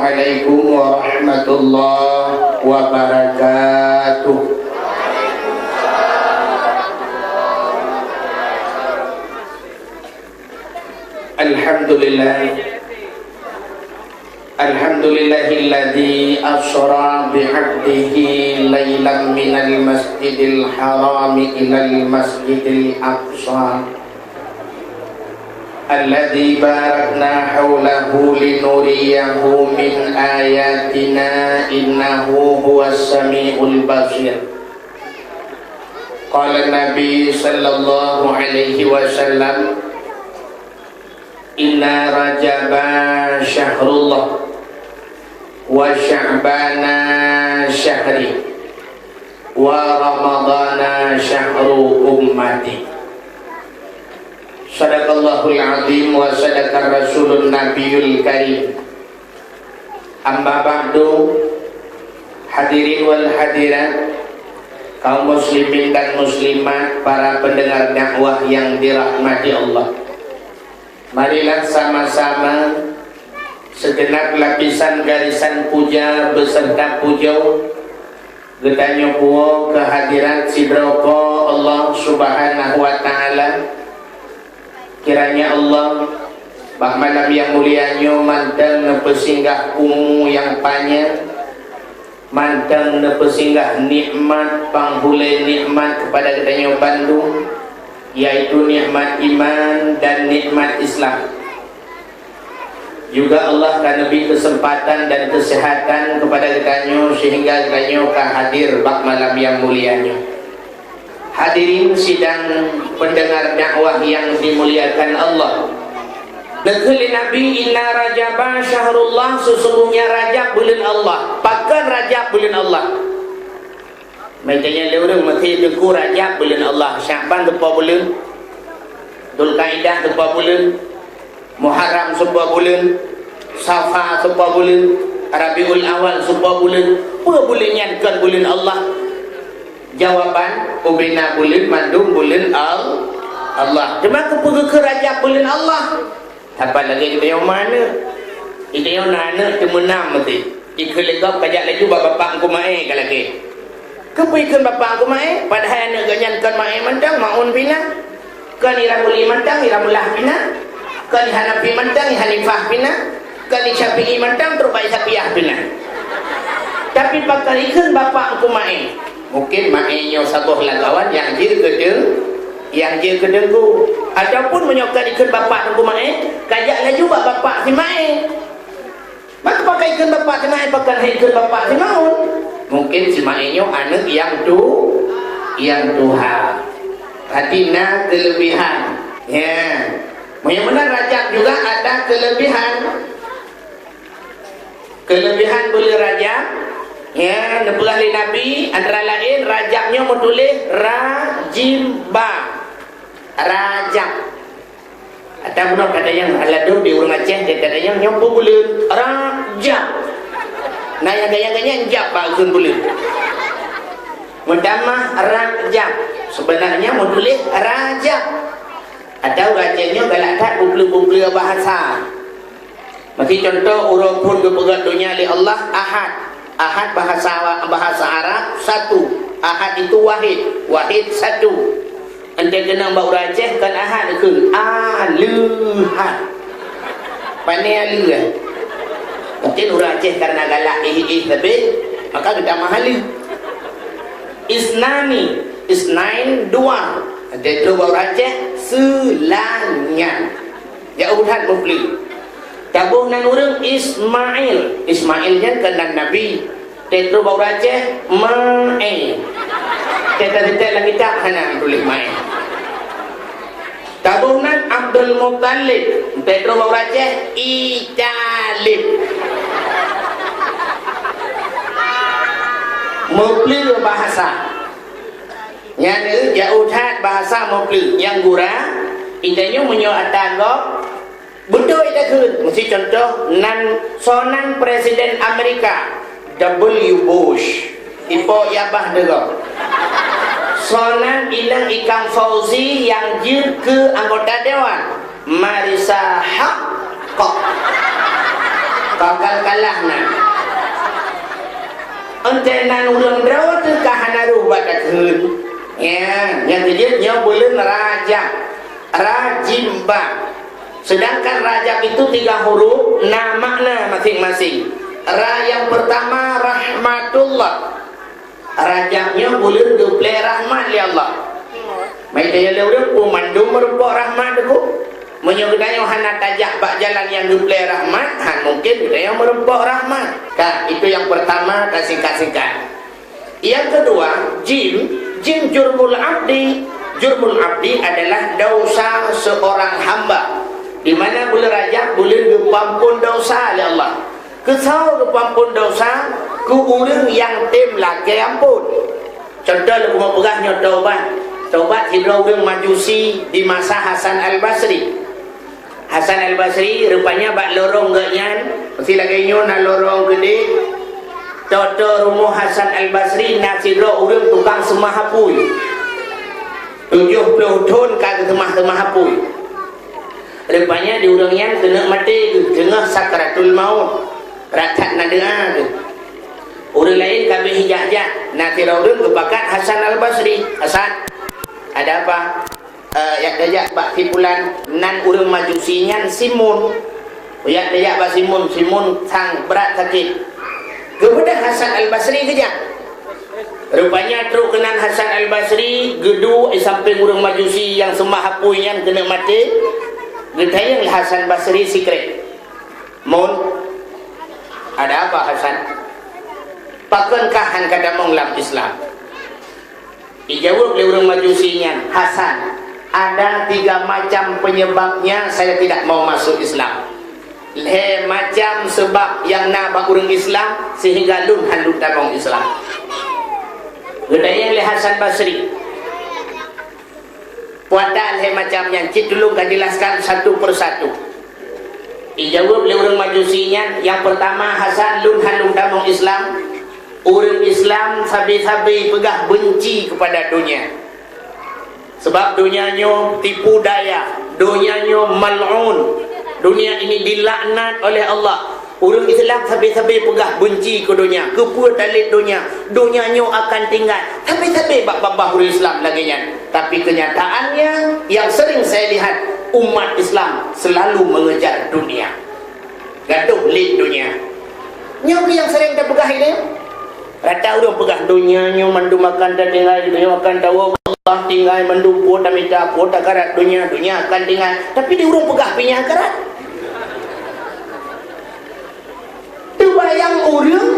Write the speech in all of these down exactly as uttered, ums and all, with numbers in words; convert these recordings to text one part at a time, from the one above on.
Assalamualaikum warahmatullahi wabarakatuh. Alhamdulillah. Alhamdulillahilladzi asra bi'abdihi lailan minal masjidil harami ilal masjidil aqsa. Alladzi barakna haulahu linuriyahu min ayatina innahu huwas samiul basir. Qala Nabi sallallahu alaihi wasallam, "Inna Rajaba syahrullah, wa Sya'bana syahri, wa Ramadana syahru ummati." Sadaqallahul azim wa sadaqar rasulun nabiyul karim. Amma ba'du, hadirin wal hadirat, kaum muslimin dan muslimat, para pendengar dakwah yang dirahmati Allah. Marilah sama-sama segenap lapisan garisan puja beserta puja geutanyoe puwoe keu hadirat sidroe Po Allah Subhanahu wa Ta'ala. Kiranya Allah, bak malam nyang mulia nyoe mantong neupeusinggah umu nyang panyang, mantong neupeusinggah nikmat panghulée nikmat keupada geutanyoe bandum, yaitu nikmat iman dan nikmat Islam. Juga Allah ka neubri keuseumpatan dan keuseuhatan keupada geutanyoe seuhingga geutanyoe ka hadir bak malam nyang mulia nyoe. Hadirin sidang pendengar dakwah yang dimuliakan Allah. Neukheun lé Nabi, "Inna Rajaba syahrullah," sesungguhnya Rajab buleuen Allah. Pakon Rajab buleuen Allah? Meunyoe lé ureuëng meusti teungku Rajab buleuen Allah, Sya'ban seupôt buleuen, Zulkaidah seupôt buleuen, Muharram seupôt buleuen, Safar seupôt buleuen, Rabiul Awal seupôt buleuen, peue buleuen nyan kon buleuen Allah? Jawaban, ubena buleuen mandum buleuen Al-, Allah. Teuma keupeue geukheun Rajab buleuen Allah? Saban lagée geutanyoe meuaneuk. Geutanyoe na aneuk teumeunam meusti. Ikheun lé gob kajak laju bak bapak Teungku Maé ka lagée. Keupeue ikheun bapak Teungku Maé? Padahai aneuk geuh nyan kon Maé mantong, Maun pih na. Kon Iramuli mantong, Iramulah pih na. Kon Hanafi mantong, Hanifah pih na. Kon Syafi'i mantong, trok bak Syafi'ah pih na. Tapi pakon ikheun bapak Teungku Maé? Mungkin Maé nyoe saboh lagée awak nyang jeuet keu teung-, nyang jeuet keu teungku. Ataupun meunyoe ka ikheun bapak Teungku Maé, kajak laju bak bapak si Maé. Maka pakon ikheun bapak si Maé, pakon han ikheun bapak si Maun? Mungkin si Maé nyoe aneuk nyang tu-, nyang tuha. Berarti na keulebihan. Ya. Meunyoe meunan Rajab juga ada keulebihan. Keulebihan buleuen Rajab, ya, neupeugah lé Nabi, antara laén Rajab nyoe meutuléh Rajimba. Rajab. Atau bunoe kata nyang ladôm di ureuëng Aceh, dia kata nyang nyoe peue buleuen Rajab. Nah, nyang gaya-gaya jab bak kheun buleuen. Meutamah Rajab. Sebenarnya meutuléh Rajab. Atau Aceh nyoe galak that bukleue-bukleue bahasa. Meusi contoh, uroe phon geupeugah donya lé Allah Ahad. Ahad bahasa, bahasa Arab satu. Ahad itu wahid. Wahid satu. Entée keunong bak ureuëng Aceh kon Ahad kheun, Aleuhat. Pane aleuh, eh? Mungkin ureuëng Aceh karena galak ih-ih sabe, maka geutamah aleuh. Isnani, isnain dua. Entée trok bak ureuëng Aceh, seulanyan. Jauh that meupleueh. Taboh nan ureuëng Ismail. Ismail nyan keunan nabi. Teutrok bak ureuëng Aceh, Mae. Teuka-teuka lam kitab hana tuléh Mae. Taboh nan Abdul Muttalib. Teutrok bak ureuëng Aceh, Italib. Meupleueh bahasa. Nyan jauh that bahasa meupleueh. Nyang gura, intanyoe meunyoe ata gob, beutôi takheun. Meusi contoh, nan soe nan Presiden Amerika, W Bush. Ipo yabah deungoe. Soe nan inong Ikang Fauzi nyang jeuet keu anggota dewan. Marisa Haqqo. Bakal kalah na. Entée nan ureuëng droe teuka hana rôh bak takheun. Ya, nyang keujeuet nyoe buleuen Rajab. Rajimba. Sedangkan Rajab itu tiga huruf, na makna masing-masing. Ra yang pertama rahmatullah. Rajab nyoe buleuen geuplé rahmat lé Allah. Meunyoe lé ureuëng peue mandum meurumpok rahmat teungku. Meunyoe geutanyoe hana tajak bak jalan nyang geuplé rahmat, han mungkin geutanyoe meurumpok rahmat. Ka, itu yang pertama, ka singkat-singkat. Yang kedua, jim, jim jurmul abdi. Jurmul abdi adalah dosa seorang hamba. Di mana buleuen Rajab, buleuen geupeuampon dosa lé Allah. Keusoe geupeuampon dosa keu ureuëng nyang tem lakée ampon. Contoh lôn peugah nyoe taubat. Taubat sidroe ureuëng Majusi di masa Hasan Al-Basri. Hasan Al-Basri rupanya bak lorong geuh nyan, meusti lagée nyoe na lorong keudeh. Toto rumoh Hasan Al-Basri na sidroe ureuëng tukang seumah apui. Tujoh ploh thon ka geuseumah-seumah apui. Rupanya di ureuëng nyan keuneuk maté geuh, teungoh sakratul maut. Ratat na doa geuh. Ureuëng laén ka abéh jak-jak, na sidroe ureuëng geupakat Hasan Al-Basri. "Hasan, ada apa?" "Eh, jak tajak bak si Fulan, nan ureuëng Majusi nyan Simun." Jak tajak bak Simun, Simun sang brat sakét. Geubeudôh Hasan Al-Basri geujak. Rupanya trok keunan Hasan Al-Basri, geuduek di sampéng ureuëng Majusi nyang seumah apui nyan keuneuk maté. Geutanyong lé Hasan Basri sikrék, "Mun, ada apa, Hasan? Pakon kah han ka tamong lam Islam?" Dijaweueb lé ureuëng Majusi nyan, "Hasan, ada tiga macam penyebabnya saya tidak mau masuk Islam. Lhée macam seubab nyang na bak ureuëng Islam sehingga lôn han lôn tamong Islam." Geutanyong lé Hasan Basri, "Peue ata lhée macam nyan? Cit tulông ka jelaskan satu persatu." Dijaweueb lé ureuëng Majusi nyan, "Nyang peurtama, Hasan, lôn han lôn tamong Islam. Ureuëng Islam sabe-sabe peugah beunci keupada donya. Sebab donya nyoe tipu daya, donya nyoe mal'un. Donya ini dilaknat oleh Allah. Ureuëng Islam sabe-sabe peugah beunci keu donya, keupeue talét donya. Donya nyoe akan tinggai." Sabe-sabe bak babah ureuëng Islam lagée nyan. Tapi kenyataannya, yang sering saya lihat, umat Islam selalu mengejar dunia. Gadoh lé donya. Nyoe nyang sering tapeugah ilée. Rata ureuëng peugah, "Donya nyoe mandum akan tatinggai, donya akan tawoe, Allah tinggai mandum, peue tamita, peue takarat donya, donya akan tinggai." Tapi di ureuëng peugah pih nyan karat. Teubayang ureuëng,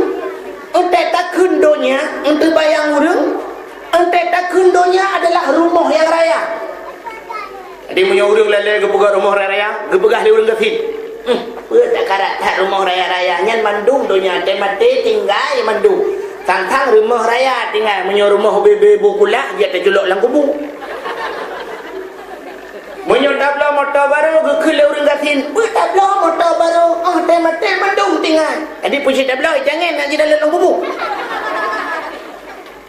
entée takheun donya, enteubayang ureuëng, entée takheun donya adalah rumoh nyang raya. Jadi, meunyoe ureuëng lalée geupeugah rumoh raya-raya, geupeugah lé ureuëng gasien, "Hmm, peue takarat that rumoh raya-raya nyan mandum donya, teumaté tinggai mandum. Sang-sang rumoh raya tinggai, meunyoe rumoh bebe bu kulah, jeuet taculok lam kubu." Meunyoe tabloe moto barô, geukheun lé ureuëng gasien, "Peue tabloe moto barô? Oh, teumaté mandum tinggai." Jadi, peue cit tabloe, jangan nak jidalam lam kubu.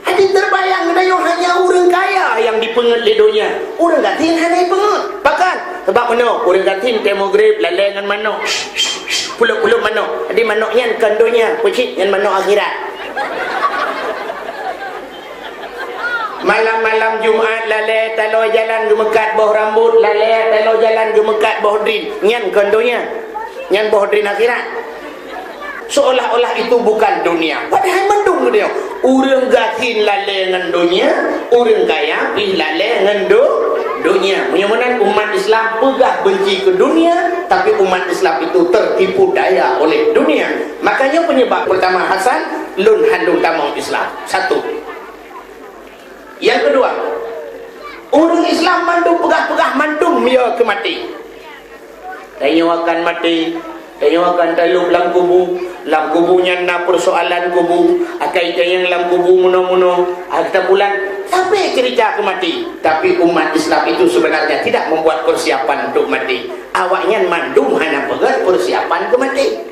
Jadi teubayang geutanyoe hanya ureuëng kaya nyang jipeungét lé donya. Ureuëng gasien hana jipeungét. Pakon? Sabab meunoe, ureuëng gasien tée meugreb lalée ngon manok. Pulop-pulop manok. Jadi manok nyan kon donya, peue cit nyan manok akhirat. Malam-malam Jumat lalée taloe jalan geumeukat boh rambot, lalée taloe jalan geumeukat boh drin. Nyan kon donya. Nyan boh drin akhirat. Seolah-olah itu bukan dunia. Padahai mandum dunia. Ureuëng gasien lalée ngon donya, ureuëng kaya pih lalée ngon do-, donya. Meunyoe meunan umat Islam peugah benci keu dunia, tapi umat Islam itu tertipu daya oleh dunia. Makanya penyebab pertama Hasan, lôn han lôn tamong Islam. Satu. Yang kedua, ureuëng Islam mandum peugah-peugah mandum ya keu maté. Tanyoe akan maté, tanyoe akan talop lam kubu, lam kubu nyan na persoalan kubu, akai tanyong lam kubu munoe-munoe, harta pulan, sampai cerita keu maté. Tapi umat Islam itu sebenarnya tidak membuat persiapan untuk mati. Awaknyan mandum hana peugét persiapan keu maté.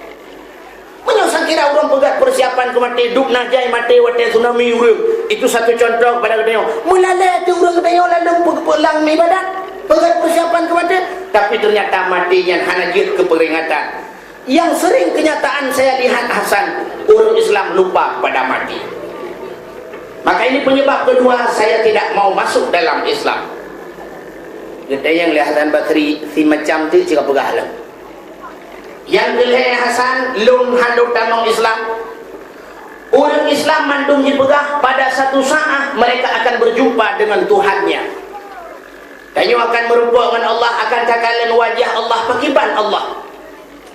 Meunyoe sangkira ureuëng peugét persiapan keu maté, dub na jai maté watée tsunami ureuëng, itu satu contoh kepada geutanyoe. Meulalée teuh ureuëng geutanyoe lalong peulang ibadat, peugét persiapan keu maté, tapi ternyata maté nyan hana jeuet keu peringatan. Yang sering kenyataan saya lihat Hasan, ureuëng Islam lupa pada mati. Maka ini penyebab kedua saya tidak mau masuk dalam Islam. Geutanyong lé Hasan Basri, si macam tu cit ka peugah lom. Nyang keu lhée Hasan, lôn hana tamong Islam. Ureuëng Islam mandum jipeugah pada satu saat mereka akan berjumpa dengan Tuhannya. Tanyoe akan meurumpok ngon Allah, akan takalon wajah Allah, pakriban Allah.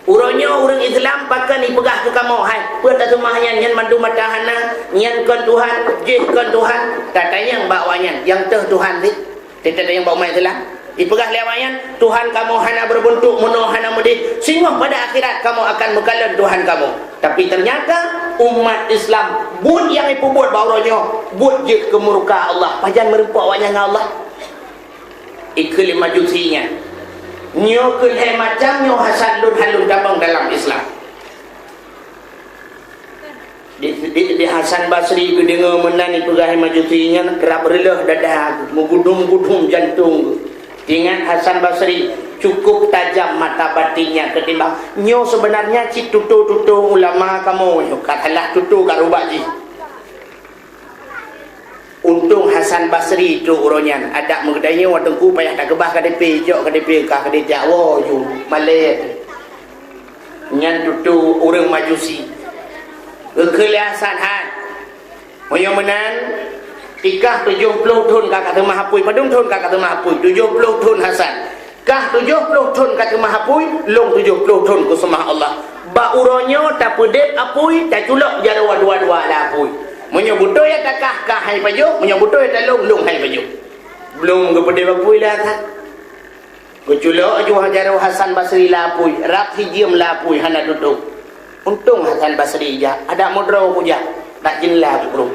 Uroe nyoe ureuëng Islam pakon jipeugah keu kamoe, hai, peue taseumah nyan, nyan mandum mata hana, nyan kon Tuhan, jih kon Tuhan, tatanyong bak awaknyan, nyang teuh Tuhan cit? Tatanyong bak umat Islam. Jipeugah lé awaknyan, Tuhan kamoe hana beubuntuk, meunoe hana meudeh, singoh pada akhirat kamoe akan meukalon Tuhan kamoe. Tapi ternyata umat Islam buet nyang jipeubuet bak uroe nyoe, buet jeuet keu murka Allah. Pajan meurumpok awaknyan ngon Allah? Ikheun lé Majusi nyan. Nyoe keuh lhée macam nyoe Hasan lôn hana lôn tamong dalam Islam. Di, di, di Hasan Basri geudeungoe meunan jipeugah lé Majusi nyan, rab reuloh dada, meugudum-gudum jantong. Ingat Hasan Basri, cukup tajam mata batinnya ketimbang nyoe seubeunarnya cit tutoe-tutoe ulama kamoe nyoe, ka salah tutoe ka rubak jih. Untông Hasan Basri trok uroe nyan, adak meugeutanyoe Teungku payah takeubah K T P, jok K T P kah keudeh jak woe ju malée. Nyan tutoe ureuëng Majusi. Geukheun lé Hasan, "Hai, meunyoe meunan, i kah tujoh ploh thon ka kateumah apui, padum thon ka kateumah apui?" "Tujoh ploh thon, Hasan." "Kah tujoh ploh thon kateumah apui, lôn tujoh ploh thon kuseumah Allah. Bak uroe nyoe tapeudeb apui, taculok jaroe dua-dua lam apui. Meunyoe beutôi ata kah, kah han jipajoh, meunyoe beutôi ata lôn, lôn han jipajoh." Blom geupeudeb apui lé Hasan. Geuculok ju jaroe Hasan Basri lam apui, rab sijeuem lam apui hana tutôp. Untông Hasan Basri jak, adak meudroe kujak, dak jeunla kukrong.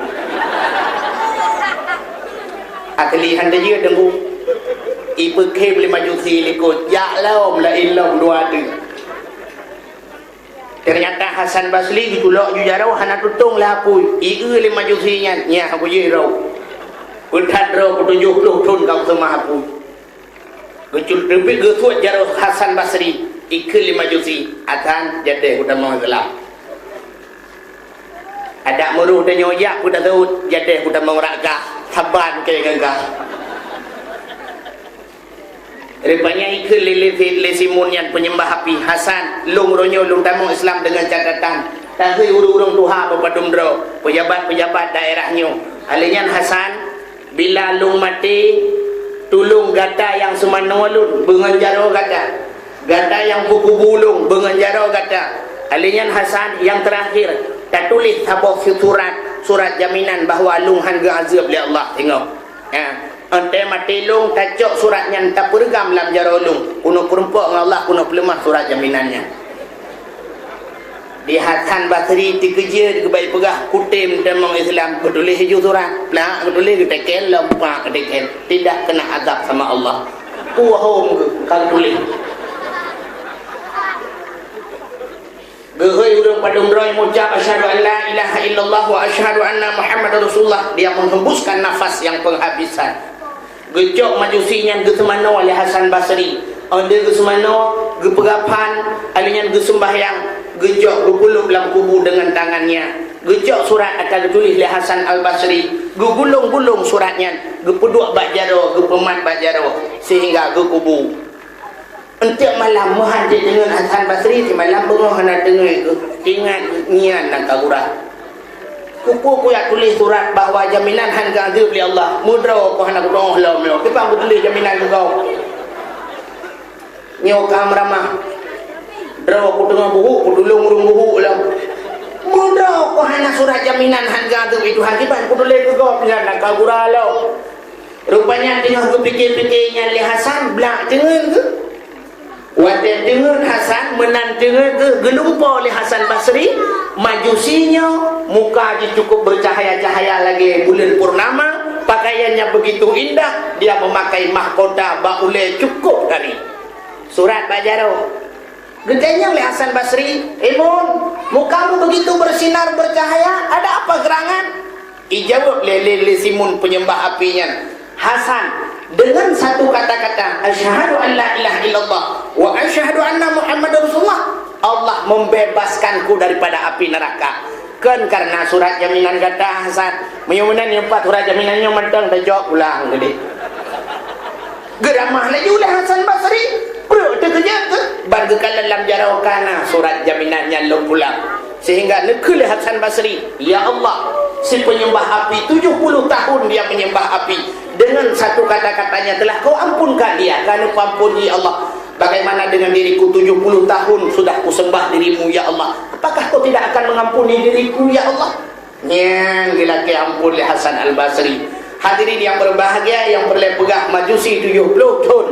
Akli han teujeuet Teungku. Ipeukhém lé Majusi likot, jak lom, laén lom dua teuk. Teunyata Hasan Basri geuculok ju jaroe hana tutông lam apui. Ieu lé Majusi nyan, "Nyan kujeuet droe. Peuthat droe peutujoh ploh thon ka kuseumah apui." Geucul-, teupik geusuet jaroe Hasan Basri, ikheun lé Majusi, "Hasan, jadeh kutamong Islam. Adak meurôh tanyoe jak peue taseuôt, jadeh kutamong raka, saban keu ngon kah." Rupanya ikheun lé, lé, lé Simun nyan peunyembah api, "Hasan, lôn uroe nyoe lôn tamong Islam deungon catatan, tahôi ureuëng-ureuëng tuha beupadum droe, peujabat-peujabat daerah nyoe. Alèh nyan Hasan, bila lôn maté, tulông gata nyang seumanoe lôn beungon jaroe gata. Gata nyang peukubu lôn beungon jaroe gata. Alèh nyan Hasan, nyang teurakhir, tatuléh saboh surat, surat jaminan bahwa lôn han geuazeueb lé Allah. Singoh, ha, 'oh watèe maté lôn, tacok surat nyan tapeureugam lam jaroe lôn. Keuneuk peurumpok ngon Allah, keuneuk peuleumah surat jaminan nyan.'" Di Hasan Basri teukeujeuet geubai peugah, "Kutem tamong Islam." Geutuléh ju surat, plak geutuléh, geuteken lom, pak geuteken. Tidak kena azab sama Allah. Puhom geuh ka geutuléh. Geuhôi ureuëng padum droe meucap, "Asyhadu an la ilaha illallah wa asyhadu anna Muhammadar Rasulullah." Dia menghembuskan nafas yang penghabisan. Geucok Majusi nyan geuseumanoe lé Hasan Basri. 'Oh lheueh geuseumanoe, geupeugah phan, alèh nyan geuseumbahyang, geucok geupeulop lam kubu deungon tangannya. Geucok surat ata geutuléh lé Hasan Al-Basri, geugulong-gulong surat nyan, geupeuduek bak jaroe, geupeumat bak jaroe, seuhingga geukubu. Eunteuk malam meuhan jeuet deungon Hasan Basri, simalam beungoh hana deungon, ingat nyan na ka gura. Keupeue kujak tuléh surat bahwa jaminan han geuazeueb lé Allah? Meudroe ku hana kudeungoe lom nyoe. Kiban kutuléh jaminan keu gob? Nyoe ka meuramah. Droe kudeungoe buhuk, kutulông ureuëng buhuk lom. Meudroe ku hana surat jaminan han geuazeueb lé Tuhan, kiban kutuléh keu gob nyan na ka gura lom. Rupanya teungoh geupike-pike nyan lé Hasan, blak teungeut geuh. Watèe teungeut Hasan, meunan teungeut geuh, geulumpoe lé Hasan Basri, Majusi nyoe, muka jih cukup bercahaya-cahaya lagèe buleuen purnama, pakaiannya begitu indah, dia memakai mahkota bak ulèe cukup kari. Surat bak jaroe. Geutanyong lé Hasan Basri, "Imun, mukamu begitu bersinar, bercahaya, ada apa gerangan?" Ijaweueb lé, lé, lé Simun peunyembah api nyan, "Hasan, dengan satu kata-kata, 'Asyhadu an la ilaha illallah wa asyhadu anna Muhammadar Rasulullah,' Allah membebaskanku daripada api neraka. Kon karena surat jaminan gata, Hasan. Meunyoe meunan, nyoe pat surat jaminan nyoe mantong tajok pulang keudeh. Geuramah laju lé Hasan Basri. Brok teukeujot keuh, ban geukalon lam jaroe ka na surat jaminan nyan lom pulang. Sehingga neukheun lé Hasan Basri, "Ya Allah, si penyembah api, tujuh puluh tahun dia menyembah api. Dengan satu kata-katanya telah Kau ampunkan dia, ka neupeuampôn, ya Allah. Bagaimana dengan diriku, tujuh puluh tahun sudah kusembah dirimu, ya Allah. Apakah Kau tidak akan mengampuni diriku, ya Allah?" Nyan geulakée amphon lé Hasan Al-Basri. Hadirin yang berbahagia, nyang peureulée peugah Majusi tujoh ploh thon,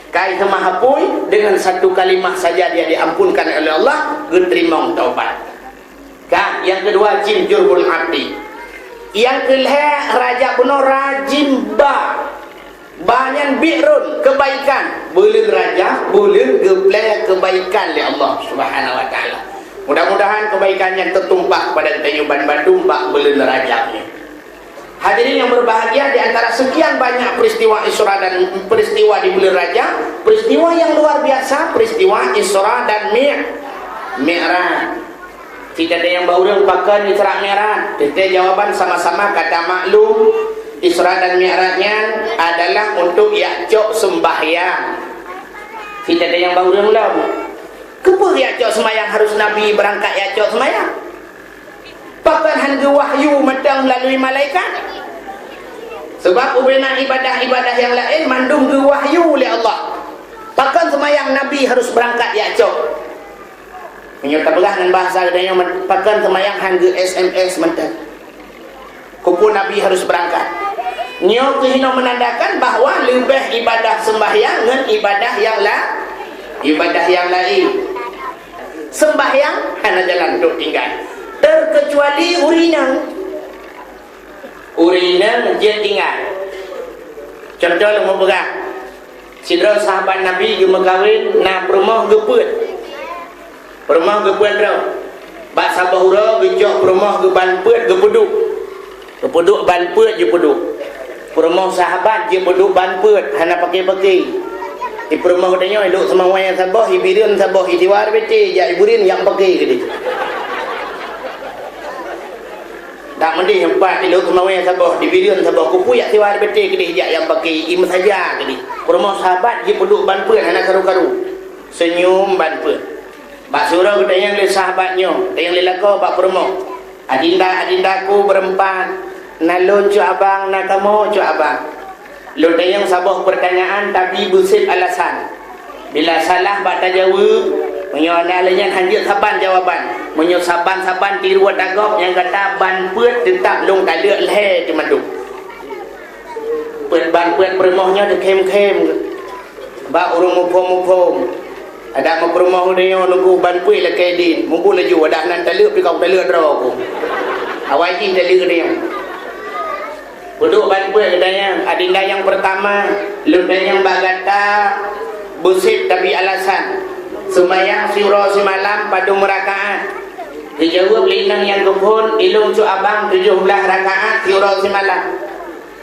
ka teuma apui, dengan satu kalimah saja dia diampunkan oleh Allah, geuteurimong taubat. Ka, nyang keudua jim Jurbul Abdi. Nyang keulhée raja bunoe rajim ba. Ba nyan bi'run, kebaikan. Buleuen Rajab, buleuen geuplée kebaikan lé Allah Subhanahu wa Taala. Mudah-mudahan kebaikan nyan teutumpah kepada geutanyoe banmandum bak buleuen Rajab nyoe. Hadirin yang berbahagia, di antara sekian banyak peristiwa Isra dan peristiwa di buleuen Rajab, peristiwa yang luar biasa, peristiwa Isra dan Mi-, Mi'raj. Cit tanyong bak ureuëng, pakon Isra Mi'raj? Teuntée jawaban sama-sama ka tamaklum, Isra dan Mi'raj nyan adalah untuk jak cok seumbahyang. Cit tanyong bak ureuëng lom, keupeue jak cok seumbahyang harus Nabi beurangkat jak cok seumbahyang? Pakon hán geuwahyu mantong meulalu malaikat? Sabab ubena ibadah-ibadah nyang laén mandum geuwahyu lé Allah. Pakon seumbahyang Nabi harus beurangkat jak cok? Meunyoe tapeugah ngon bahasa geutanyoe, pakon seumayang hán geu-S M S mantong? Keupeue Nabi harus beurangkat? Nyoe keuh jinoe meunandakan bahwa leubeh ibadah seumbahyang ngon ibadah nyang la-, ibadah nyang laén. Seumbahyang hana jalan untuk tinggai, terkecuali ureuëng inong. Ureuëng inong jeuet tinggai. Contoh lôn mupeugah, sidroe sahabat Nabi geumeukawen na peurumoh geupeuet. Peurumoh geupeuet droe. Bak saboh uroe geucok peurumoh geuban peuet geupeuduek. Geupeuduek ban peuet jipeuduek. Peurumoh sahabat jipeuduek ban peuet hana paké-paké. Di peurumoh geutanyoe ilok seumawée saboh, ibireuen saboh, isiwa ribete jak ibireuen nyang paké keudeh. Dak meudeh empat ilok seumawée saboh, dibireuen saboh, keupeue jak siwa ribete keudeh jak nyang paké, i meusaja keudeh. Peurumoh sahabat jipeuduek ban peuet hana karu-karu. Seunyum ban peuet. Bak siuroe geutanyong lé sahabat nyoe, tanyong lé lakoe bak peurumoh, "Adinda, adindaku beureuempat, na lôn cut abang, na kamoe cut abang. Lôn tanyong saboh peurtanyaan tapi beuseb alasan. Bila salah bak tajaweueb, meunyoe na lé nyan hán jeuet saban jawaban. Meunyoe saban-saban tiru ata gob, nyang gata ban peuet teutab lôn taleuek lhée teumandum." Peuet ban peuet peurumoh nyoe teukhém-khém bak ureuëng muphom-muphom. Adak meupeurumoh geutanyoe nunggu ban peuet lakée dien, mubu laju adak nan taleuek pih ka taleuek droe ku. Awai jih taleuek geutanyoe. Peuduek ban peuet geutanyong, "Adinda nyang peurtama, lôn tanyong bak gata beuseb tapi alasan. Seumayang siuroe simalam padum rakaat?" Geujaweueb lé inong nyang geuphon, "Ilôn cut abang tujoh blaih rakaat siuroe simalam."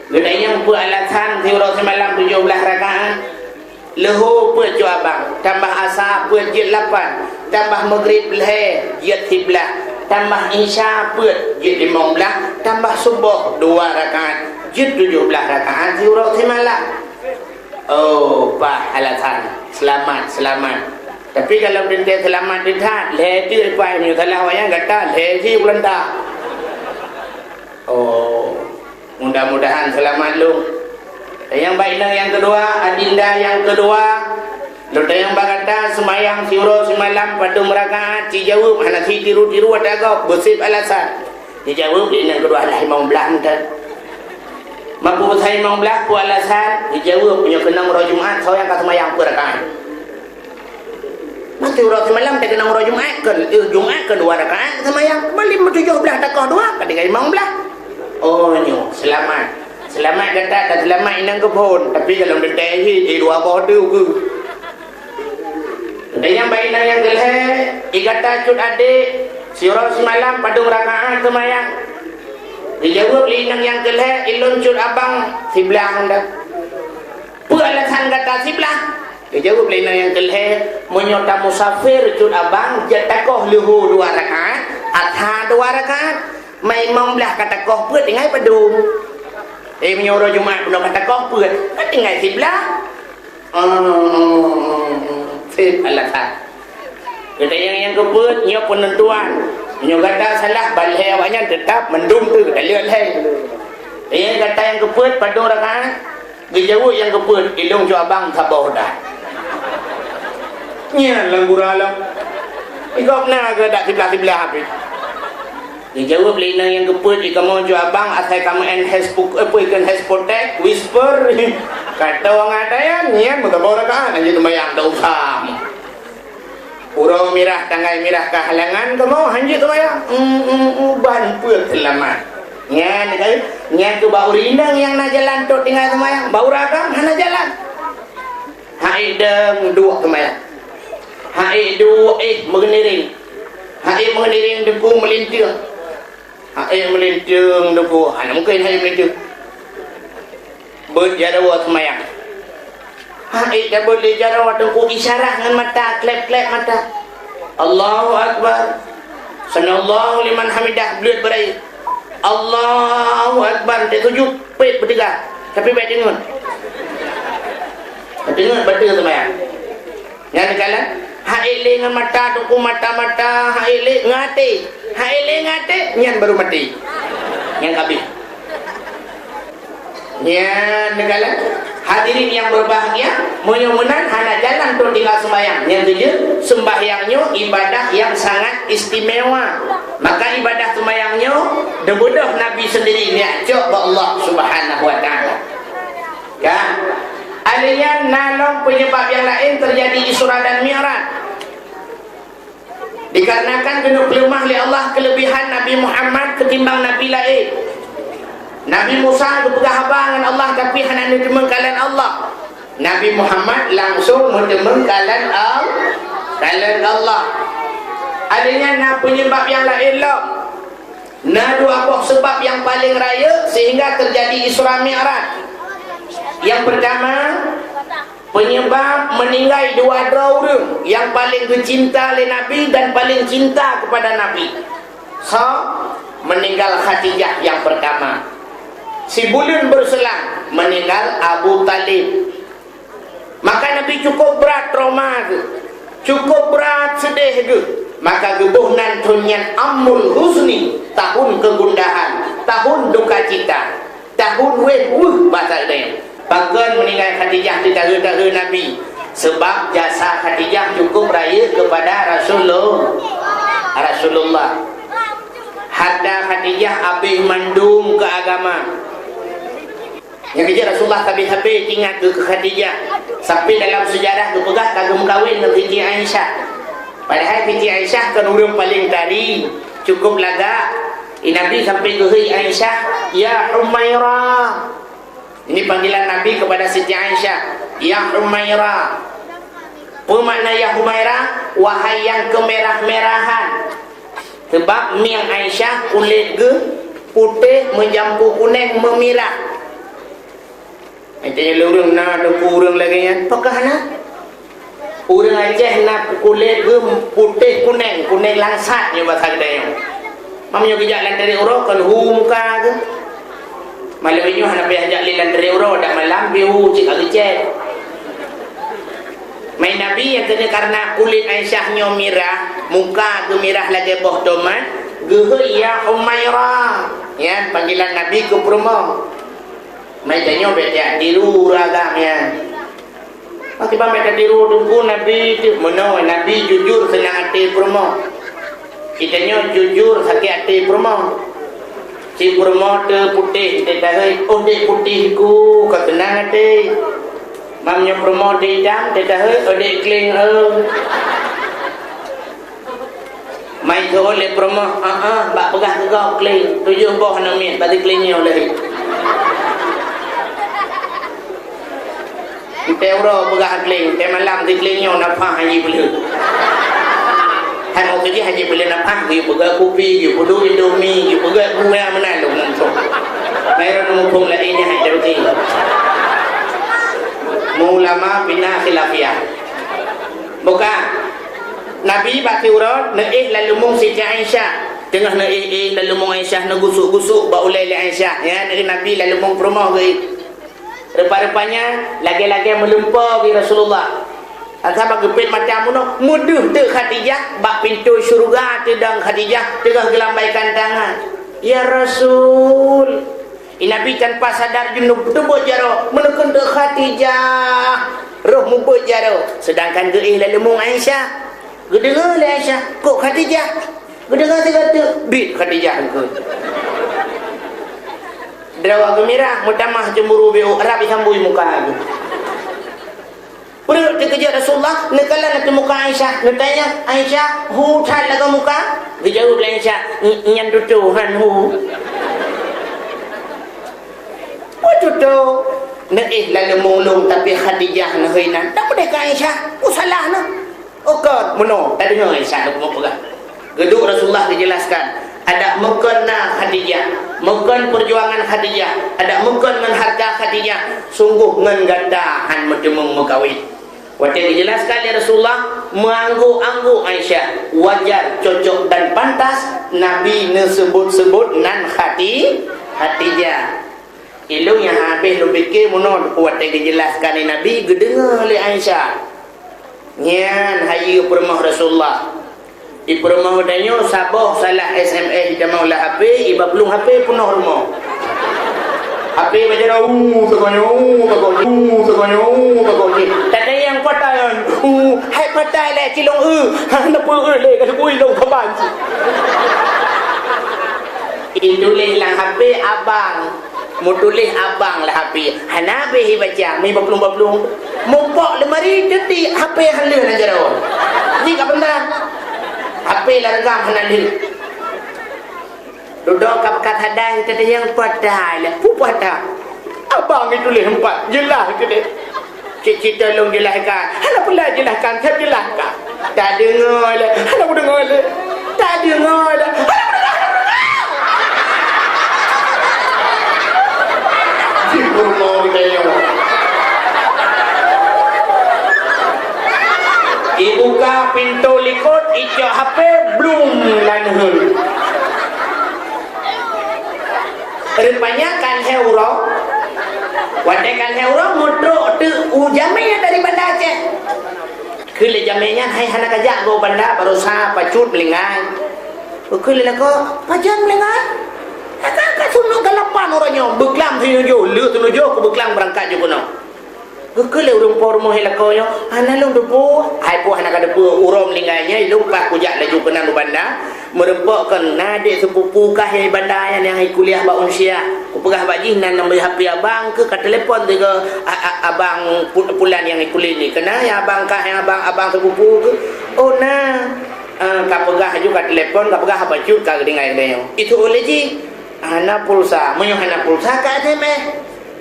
Geutanyong, "Peue alasan siuroe simalam tujoh blaih rakaat?" "Leuhô peuet cut abang, tambah asa peuet jeuet lapan, tambah meugreb lhée jeuet siblaih, tambah isya peuet jeuet limong blaih, tambah suboh dua rakaat, jeuet tujoh blaih rakaat siuroe simalam." "Oh, paih alasan. Seulamat, seulamat. Tapi kalau teuntée seulamat teuh that, lhée teuk paih, meunyoe salah awaknyan gata lhée jih ulôn ta." "Oh, mudah-mudahan seulamat lôn." Nyang bak inong nyang keudua, "Adinda nyang keudua, lôn tanyong bak gata, seumayang siuroe simalam padum rakaat?" Jijaweueb hana sitiru-tiru ata gob, beuseb alasan. Jijaweueb lé inong keudua, "Lah limong blaih mantong." "Meunyoe peue alasan?" Jijaweueb, "Meunyoe keunong uroe Jumat, soe nyang ka seumayang peuet rakaat?" "Masa uroe simalam teukeunong uroe Jumat, kon, eh, Jumat kon dua rakaat seumayang. Keumalem tujoh blaih takoh dua, ka tinggai limong blaih." "Oh, nyoe, seulamat. Seulamat gata dan seulamat inong geuphon. Tapi kalau teuntée jih, eh, dua boh teuk keuh." Nyang bak inong nyang keulhée, "I gata cut adek, siuroe simalam padum rakaat seumayang?" Jijaweueb lé inong nyang keulhée, "Ilôn cut abang siblaih dah." "Peue alasan gata siblaih?" Geujaweueb lé inong nyang keulhèe, "Meunyoe tamusafir cut abang, jeuet takoh leuhô dua rakaat, asha dua rakaat, ma imam blah ka takoh peuet tinggai padum." Eh, meunyoe uroe Jumat bunoe ka takoh peuet, ka tinggai siblah. Sip alasan. Geutanyong nyang keupeuet, nyoe peunentuan. Meunyoe gata salah, ban lhèe awaknyan teutap mandum teuk taleuek lhèe. Tanyong gata nyang keupeuet, padum rakaat? Geujaweueb nyang keupeuet, ilong cut abang saboh dah. Nyan lam gura lom. Igop na keu dak siblah-siblah habéh. Geujaweueb lé inong nyang keupeuet, "Ih, kamoe cut abang, asai kamoe en hespo-, eh, peue ikheun hespotek, whisper." Ka teuh ngat nyan, nyan meusaboh rakaat, lanjut seumayang, tak usah. Uroe mirah, tanggai mirah ka halangan kamoe, hanjeuet seumayang. Em, em, em, ban peuet seulamat. Nyan, kan? Nyan keuh bak ureueng inong nyang na jalan trok tinggai seumayang. Bak ureueng agam hana jalan. Hai dong duek seumayang. Hai duek, eh, meugeuniring. Hai meugeuniring teungku meulinteung. Hai meulinteung teungku. Hana mungken hai meulinteung. Beuet jaroe seumayang. Hai tabeuet lé jaroe teungku, isyarah ngon mata, klep-klep mata. Allahu Akbar. Sami'allahu liman hamidah, bleuet beurayeuk. Allahu Akbar, teuk sujud, pet beuteuga. Tapi bèk teungeut. Teungeut bateue seumayang. Nyan kalon, hai lé ngon mata, teungku, mata-mata, hai lé ngon até. Hai lé ngon até, nyan baru maté. Nyan ka abéh. Nyan kalon, hadirin yang berbahagia, meunyoe meunan hana jalan trok tinggai seumayang. Nyan keujeuet, seumbahyang nyoe ibadah yang sangat istimewa. Maka ibadah seumayang nyoe, neubeudôh Nabi sendiri, neujak cok bak Allah Subhanahu wa Taala. Ka? Alèh nyan na lom penyebab yang laén terjadi Isra dan Mi'raj. Dikarenakan keuneuk peuleumah lé Allah keulebihan Nabi Muhammad keutimbang nabi laén. Nabi Musa geupeugah haba ngon Allah, tapi hana neuteumeung kalon Allah. Nabi Muhammad langsung neuteumeung kalon Al-, kalon Allah. Alèh nyan na penyebab yang laén lom. Na dua boh seubab nyang paleng rayeuk sehingga teujadi Isra Mi'raj. Nyang peurtama, peunyeubab meuninggai dua droe ureueng nyang paleng geucinta lé Nabi dan paleng cinta keupada Nabi. Soe? Meuninggai Khadijah nyang peurtama. Sibuleuen beuseulang meuninggai Abu Thalib. Maka Nabi cukup brat trauma geuh, cukup brat seudeh geuh. Maka geuboh nan thon nyan Amul Huzni, tahun kegundahan, tahun duka cita, tahun wéh weuh basa geutanyoe. Pakon meuninggai Khadijah teutahe-tahe Nabi? Sebab jasa Khadijah cukup rayeuk keupada Rasulullah. Rasulullah. Harta Khadijah abéh mandum keu agama. Nyang keujeuet Rasulullah sabe-sabe ingat keu Khadijah. Sampai dalam sejarah geupeugah ka geumeukawen ngon Siti Aisyah. Padahai Siti Aisyah kon ureueng paleng tari, cukup lagak. Di Nabi sampai geuhôi Aisyah, "Ya Humaira." Ini panggilan Nabi kepada Siti Aisyah, "Ya Humaira." Peue makna "Ya Humaira"? Wahai nyang keumirah-mirahan. Sebab mieng Aisyah kulét geuh putéh meujampu kuneng meumirah. Meunyoe lé ureueng na teungku ureueng lagèe nyan, pakon hana? Ureueng Aceh na kulét geuh putéh kuneng, kuneng langsat nyoe basa geutanyoe. Meunyoe geujak lam trép uroe kon hu muka geuh. Malam nyoe hana payah jak lé lam trép uroe, dak malam pih hu cit ka geucèt. Mai Nabi nyang keuneuk karena kulét Aisyah nyoe mirah, muka geumirah lagèe boh tomat, geuhôi, "Ya Humaira." Nyan panggilan Nabi keu peurumoh. Mai tanyoe bèk tiru ureueng agam nyan. Pakriban bèk tatiru teungku Nabi teuh meunoe, Nabi jujur seunang até peurumoh. Geutanyoe jujur sakét até peurumoh. Si peurumoh teuh putéh, teuh tahôi, "Oh, dek putéh ku, ka seunang até." Meunyoe peurumoh teuh itam, teuh tahôi, "Oh, dek kleng, oh." Mai teuôt lé peurumoh, "Ah, ah, bak peugah keu gob kleng, tujoh boh aneuk miet, bak kleng nyoe lé." Teuntèe uroe peugah kleng, teuntèe malam di kleng nyoe nafah hana jipeuleueh. Hai mau keujih hana jipeuleueh nafah, geuyue peugah kupi, geuyue peuduek Indomie, geuyue peugah gula meunan lôn ngon trok. Mai droeneuh muphom laén nyan hai Daudi. Ulama bina khilafiyah. Bukan. Nabi bak siuroe neuéh laleumeung Siti Aisyah. Teungoh neuéh-éh laleumeung Aisyah neugusuk-gusuk bak ulée lé Aisyah. Ya, neuéh Nabi laleumeung peurumoh geuéh. Rupa-rupanya lagée-lagée meulumpoe geuéh Rasulullah. Asai bak geupét mata bunoe, meudeuh teuk Khadijah bak pintoe syeuruga teudong Khadijah teungoh geulambaikan tangan. "Ya Rasul." Nabi tanpa sadar junub teubuet jaroe, meuneukeun teuk Khadijah roh mubuet jaroe, seudangkan geuéh laleumeung Aisyah. Geudeungoe lé Aisyah, "Kok Khadijah?" Geudeungoe sigoe teuk, "Bit Khadijah engkeu." Droe geumirah, meutamah cemburu, biôh rab isambui muka geuh. Peureulée teukeujot Rasulullah, neukalon ateueh muka Aisyah, neutanyong, "Aisyah, hu that lagoe muka?" Geujaweueb lé Aisyah, "Nyan tutoe han hu." "Peue tutoe?" "Neuéh laleumeung lôn, tapi Khadijah neuhôi nan." "Dak peudeh keu Aisyah, peue salah neuh?" "Oh kon, meunoe, tadeungoe Aisyah lôn peugah." Geuduek Rasulullah geujelaskan, adak meukon na Khadijah, meukon peujuangan Khadijah, adak meukon ngon hareuta Khadijah, sunggoh ngon gata han meuteumeung meukawen. Watée geujelaskan lé Rasulullah, meuangguk-angguk Aisyah, wajar, cocok dan pantas Nabi neuseubut-seubut nan Khati-, Khadijah. Ilôn nyang habéh lôn pike meunoe watée geujelaskan lé Nabi geudeungoe lé Aisyah. Nyan hayeue peurumoh Rasulullah. Di peurumoh geutanyoe saboh salah S M S jitamong lam H P, iba plueng H P peunoh rumoh. H P baca dah, "Uh, teukonyong, uh, teukonyong, uh, teukonyong, uh, teukonyong." Tadayang patai nyan, "Uh, hai patai lé cilong, uh." Ha, neupeu, uh, lé ka teupeu ilong kaban. Ituléh lam H P abang. Meutuléh abang lam H P, hana habéh ibaca, mi baplueng-baplueng. Mupok lemari, teuti H P han lheueh lam jaroe. Ji ka peuntan. H P lam reukam hana lheueh. Dudoe ka peugah hadai, teudeungoe patai lé. Peue patai? Abang ituléh empat, jeulaih keudeh. Cit-cit tolong jelaskan. Hana pula jelaskan, saya jelaskan. Tadeungoe lé. Hana kudeungoe lé. Tadeungoe lé. Hana kudeungoe. Jipeurunoe geutanyoe. Ibuka pintoe likot, icok H P, blum, lanheun. Rupanya kan lhée uroe, watée kan lhée uroe meutrok teuk u jamé dari Banda Aceh. Kheun lé jamé nyan, "Hai, hana kajak goe u Banda, baroesa pacut meulinggai." Kheun lé lakoe, "Pajan meulinggai?" "Ka, ka, ka sunok galapan uroe nyoe, beuklam sinujôh, lheueh sinujôh kubeuklam beurangkat jih keunoe." Geukheun lé ureuëng po rumoh lakoe nyoe, "Hana lôn teupeu." "Hai po hana ka teupeu, uroe meulinggai nyan lôn paih kujak laju keunan u Banda, meureumpok kon na adék seupupu kah nyang i Banda nyan nyang i kuliah bak Unsyah. Kupeugah bak jih nan nambah H P abang keuh ka telepon sigoe a-, a-, abang pu-, pulan nyang i kuliah ni. Keunan nyang abang kah nyang abang, abang seupupu keuh?" "Oh na." Ah, ka peugah laju ka telepon, ka peugah apa cut ka geutinggai geutanyoe. Itu ulée jih. Hana pulsa. Meunyoe hana pulsa ka S M S.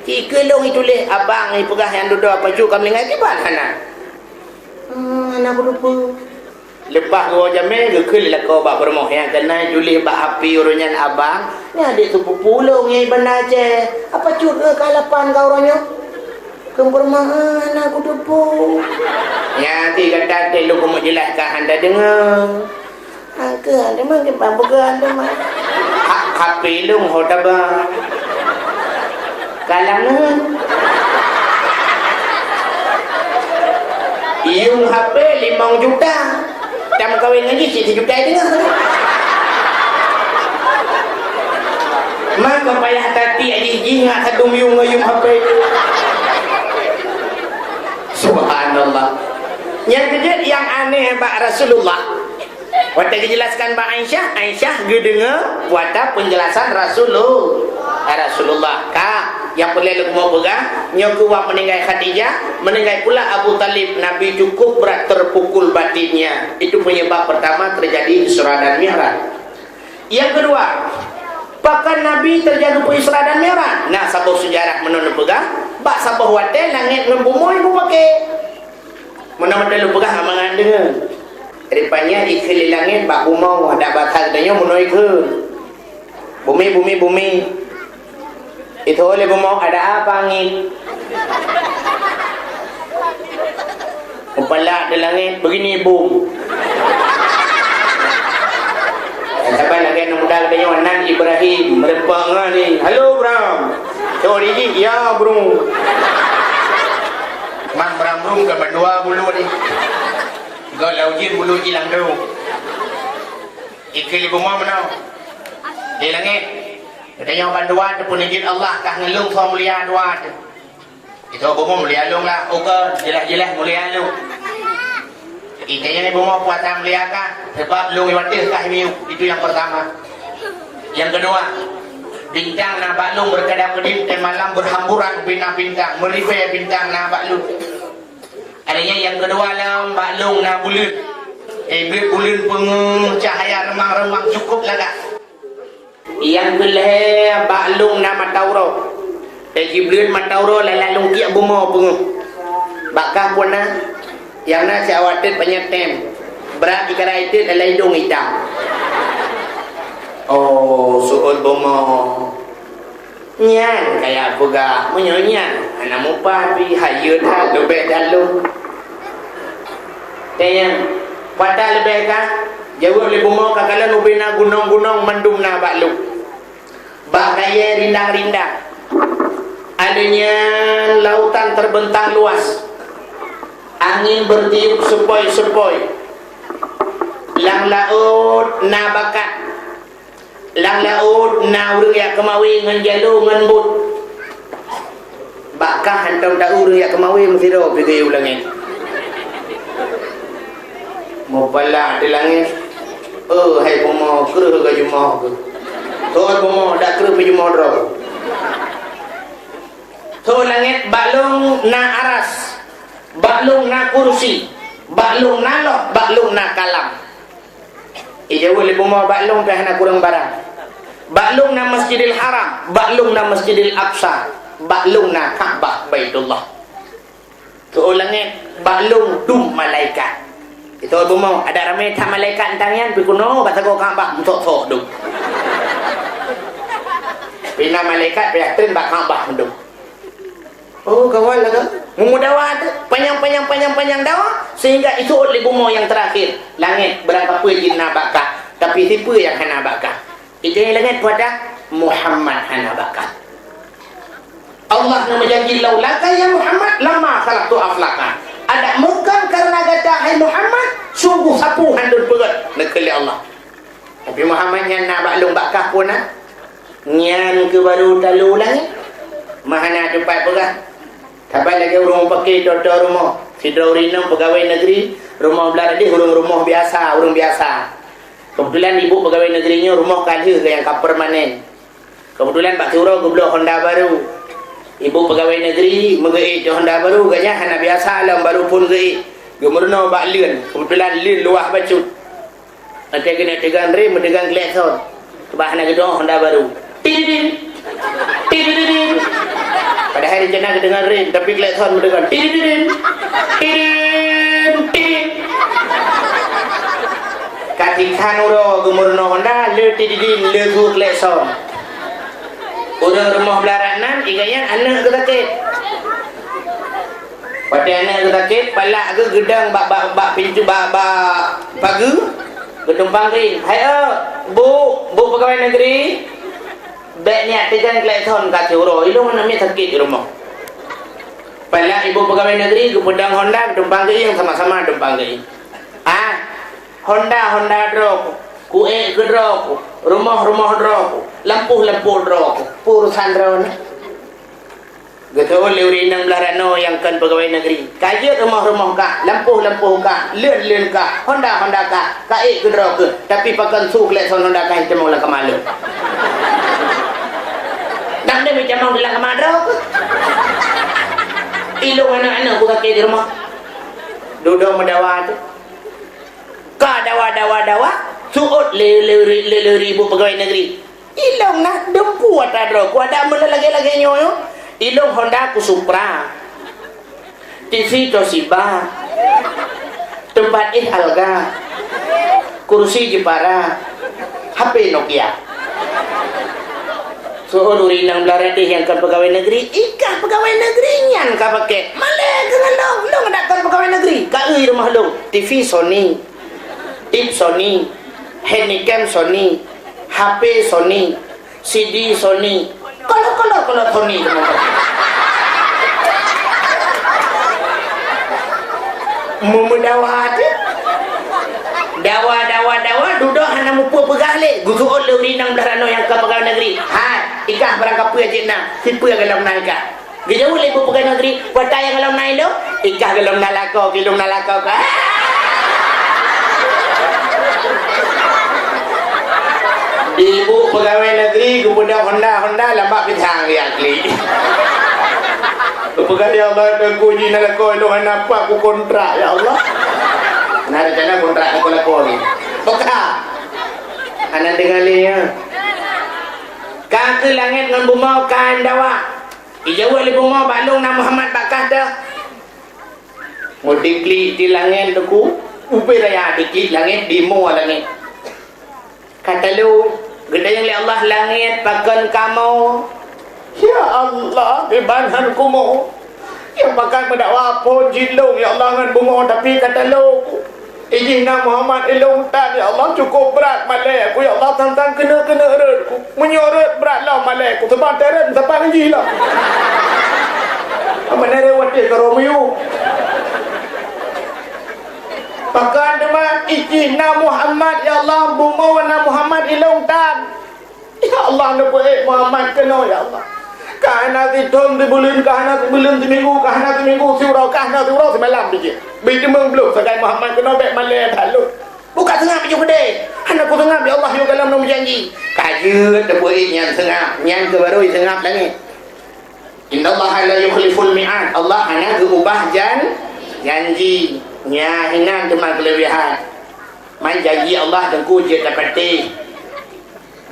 Ci keu lôn ituléh abang ipeugah nyang dudoe pacut ka meulinggai kiban hana. Hmm, hana kuteupeu. Leupah geuwoe jamé geukheun lé lakoe bak peurumoh nyang keunan ituléh bak H P ureuëng nyan abang, nyan adék seupupu lôn nyang i Banda Aceh. Apa cut ka lapan ka uroe nyoe? Keu peurumoh hana kuteupeu. Nyan ti gata teuh lôn keumeuk jeulaih ka hana deungoe. Angkeu, teuma kiban bukan teuma. Ha, H P lôn ho taba. Kalang nyan. Yuem H P limong juta. Tameukawen ngon jih sijuta teungoh. Maka payah tati jih ngat sadum yuem ngon yuem H P. Subhanallah. Nyang keujeuet nyang aneh bak Rasulullah. Watée geujelaskan bak Aisyah, Aisyah geudeungoe watée peunjelasan Rasulul-, Rasulullah. Ka, nyang peureulée lôn keumeung peugah, nyoe keuh wak meuninggai Khadijah, meuninggai pula Abu Thalib, Nabi cukup brat terpukul batinnya. Itu penyebab pertama terjadi Isra dan Mi'raj. Nyang keudua, pakon Nabi terjadi Isra dan Mi'raj? Na saboh seujarah meunan neupeugah, bak saboh watée langét ngon bumoe mupake. Meunan watée lôn peugah amangan deungon. Rupanya ikheun lé langét bak bumoe, adak basa geutanyoe meunoe ikheun. Bumi, bumi, bumi. Itu oleh bumoe, ada apa angin? Mupalak di langét, beugini bom. Saban lagèe aneuk muda geutanyoe nan Ibrahim, meureumpok ngon ni. "Halo, Bram." "Cok di jih, ya, Bro." Mang Bram Brum ka bandua bulu ni. Gol lau jin bulu jilang tu. Ikeu ibu mom meunoe. Di langét. Geutanyoe bandua teupeuneujeut Allah kah ngeulung soe mulia dua teuh. Itu bumoe mulia lôn lah, ukeue jeulaih-jeulaih mulia lôn. Itu nyang bumoe puasa mulia kah, sebab lôn iwateh kah miyup, itu yang pertama. Yang kedua, bintang na bak lôn berkedap kedip dan malam berhamburan bina bintang, meribèe bintang na bak lôn. Artinya yang kedua lam bak lôn na buleuen. Eh, buleuen peungeuh cahaya remang-remang cukup lagak. Nyang keu lhèe bak lôn na mata uroe. Teujibleuet mata uroe lalak lôn kiek bumoe peungeuh. Bak kah pun na, nyang na siawat teut panyang tem. Brat jikarai teut lalak idong itam. Oh, seuôt bumoe. Nyan kaya peugah, meunyoe nyan hana mupah pih, hayeue that leubeh that lôn. Tanyong, "Pat leubeh kah?" Jaweueb lé bumoe, "Ka kalon ubé na gunong-gunong mandum na bak lôn. Bak kayèe rindang-rindang. Alèh nyan lautan terbentang luas. Angin bertiup sepoi-sepoi. Lam laôt na bakat. Lam laôt na ureueng jak keumawe ngon jalo ngon bot. Bak kah hantom ta ureueng jak keumawe meusidroe pih geuyue u langét." Mupalak di langét, "Oh, hai bumoe, kreueh geujumoh keuh. Thon bumoe, dak kreueh peujumoh droe." Thon langét, "Bak lôn na aras, bak lôn na kursi, bak lôn na loh, bak lôn na kalam." Ijaweueb lé bumoe, "Bak lôn pih hana kureueng barang. Bak lôn na Masjidil Haram, bak lôn na Masjidil Aqsa, bak lôn na Ka'bah Baitullah." Thon langét, "Bak lôn dum malaikat." Itu bumoe, adak ramé that malaikat nyan, pih keunoe bak sagoe Ka'bah meusok-sok dum. Pih na malaikat pih treun bak Ka'bah dum. Oh, gawat lah kan. Meumudawa tu, panyang, panyang, panyang, panyang dawa, sehingga iseuôt lé bumoe nyang teurakhir. Langét, barangkapeue jih na bak kah, tapi sipeue nyang hana bak kah? Itu nyang langét pada Muhammad hana bak kah. Allah na meujanji, "Laulaka ya Muhammad, lama khalaqtu aflaka." Adak meukon kareuna gata, hai Muhammad, sungguh sapeue han lôn peugét, neukheun lé Allah. Tapi Muhammad nyan na bak lôn bak kah pun na. Nyan keuh baru talo langét. Meuhana teumpat peugah. Saban lagèe ureueng mupake toto rumoh. Sidroe ureueng inong peugawai negeri, rumoh blah deh ureueng rumoh biasa, ureueng biasa. Keubeutulan ibu peugawai negeri nyoe rumoh ka lheueh nyang ka permanen. Keubeutulan bak siuroe geubloe honda baru. Ibu peugawai negeri meugeuék di honda baru, gobnyan hana biasa lom baru phôn geuék. Geumeurunoe bak leuen, keubeutulan leuen luwah bacut. Watèe keuneuk teugon rem, meuteugon klakson. Bah na geudong honda baru. Tididin. Tididin. Padahai rencana geuteugon rem, tapi klakson meuteugon. Tididin. Tidin. Tidin. Ka tikhan uroe geumeurunoe honda, le tididin, le su klakson. Ureueng rumoh blah rot nan, igeuyan aneuk geusakét. Watèe aneuk sakét, palak geuh geudong bak, bak, bak pintoe, bak, bak pageue, geutumpang keuieng. "Hai, eh, Bu, Bu Peugawai Negeri, bèk neujak teugon klakson ka siuroe, ilôn aneuk miet sakét di rumoh." Palak ibu peugawai negeri geupeudong honda, geutumpang keuieng, sama-sama tumpang keuieng. "Ah, honda, honda droe ku, kuék keu droe ku, rumoh, rumoh droe ku, lampôh, lampôh droe ku, peue urosan droeneuh?" Geuseuôt lé ureueng inong blah rot nan nyang kon peugawai negeri. "Ka jeuet rumoh-rumoh kah, lampôh-lampôh kah, leuen-leuen kah, honda-honda kah, ka ék keudroe keuh, tapi pakon su klakson honda kah itamong lam kama lôn?" "Dang deuh itamong lam kama droe keuh." "Ilôn aneuk-aneuk ku sakét di rumoh." Dudoe meudawa tu. Ka dawa, dawa, dawa, seuôt lé, lé, lé, lé, lé ibu peugawai negeri. Ilôn na dumpeue ata droe ku, adak meulagèe-lagèe nyoe, nyoe. Ilôn honda ku Supra. T V Toshiba. Teumpat éh Alga. Kursi Jepara. H P Nokia. Seuôt ureueng inong blah rot deh nyang kon peugawai negeri, i kah peugawai negeri nyan ka pakèk. Malèe Keu ngon lôn, lôn ngon dak kon peugawai negeri. Ka eu rumoh lôn, T V Sony, tip Sony, handycam Sony, H P Sony, C D Sony. Kalau, kalau, kalau Sony tu. Meumeudawa até. Dawa, dawa, dawa, dudoe hana mupeue peugah lé. Geuseuôt lé ureueng inong blah ranoe nyang ka peugawai negeri. Hai, ikah barang kapeue jeuet na, sipeue golom na ikah. Geujaweueb lé ibu peugawai negeri, "Peue ata nyang golom na ilôn?" "Ikah golom na lakoe, keu ilôn na lakoe kah." Di ibu peugawai negeri geupeudong honda-honda lam bak pisang geujak klik. Geupeugah, "Ya Allah, teungku jih na lakoe ilôn hana pat kukontrak, ya Allah." Na rencana kontrak lakoe-lakoe ni. Toka. Hana deungoe lé, ya. Ka keu langét ngon bumoe ka dawa. Ijaweueb lé bumoe bak lôn na Muhammad bak kah teuh. Meudiklik di langét teungku, ubé raya diklik langét, di mua langét. Ka talo, geutanyong lé Allah, "Langét, pakon kamoe?" "Ya Allah, kiban han kumoe. Nyang pakat meudakwa phon jih lôn, ya Allah, ngon bumoe, tapi ka talo." Ijih na Muhammad ilôn tan, ya Allah, cukup brat malée ku, ya Allah, tang-tang keuneuk-keuneuk rot ku. Meunyoe rot brat lom malée ku, seubab teuret meusapat ngon jih lom. Amat nere watée ka Romeo. Pakon teuma ijih na Muhammad, ya Allah, bumoe na Muhammad ilôn tan. Ya Allah, neupeuék Muhammad keunoe, ya Allah. Ka hana sithon sibuleuen, ka hana sibuleuen siminggu, ka hana siminggu siuroe, ka hana siuroe simalam bijéh. Bit teumeung bloh sagai Muhammad keunoe bék malée that lôn. Buka seungab bijéh keudée. Hana kuseungab, ya Allah, yôh gohlom lôn meujanji. Ka jeuet teupeuék nyan seungab, nyan keuh barô jiseungab langét. Innallaha la yukhliful mi'ad. Allah hana geuubah jan-, janji. Nyan hinan teuma keuleubihan. Man janji Allah teungku jeuet tapatéh.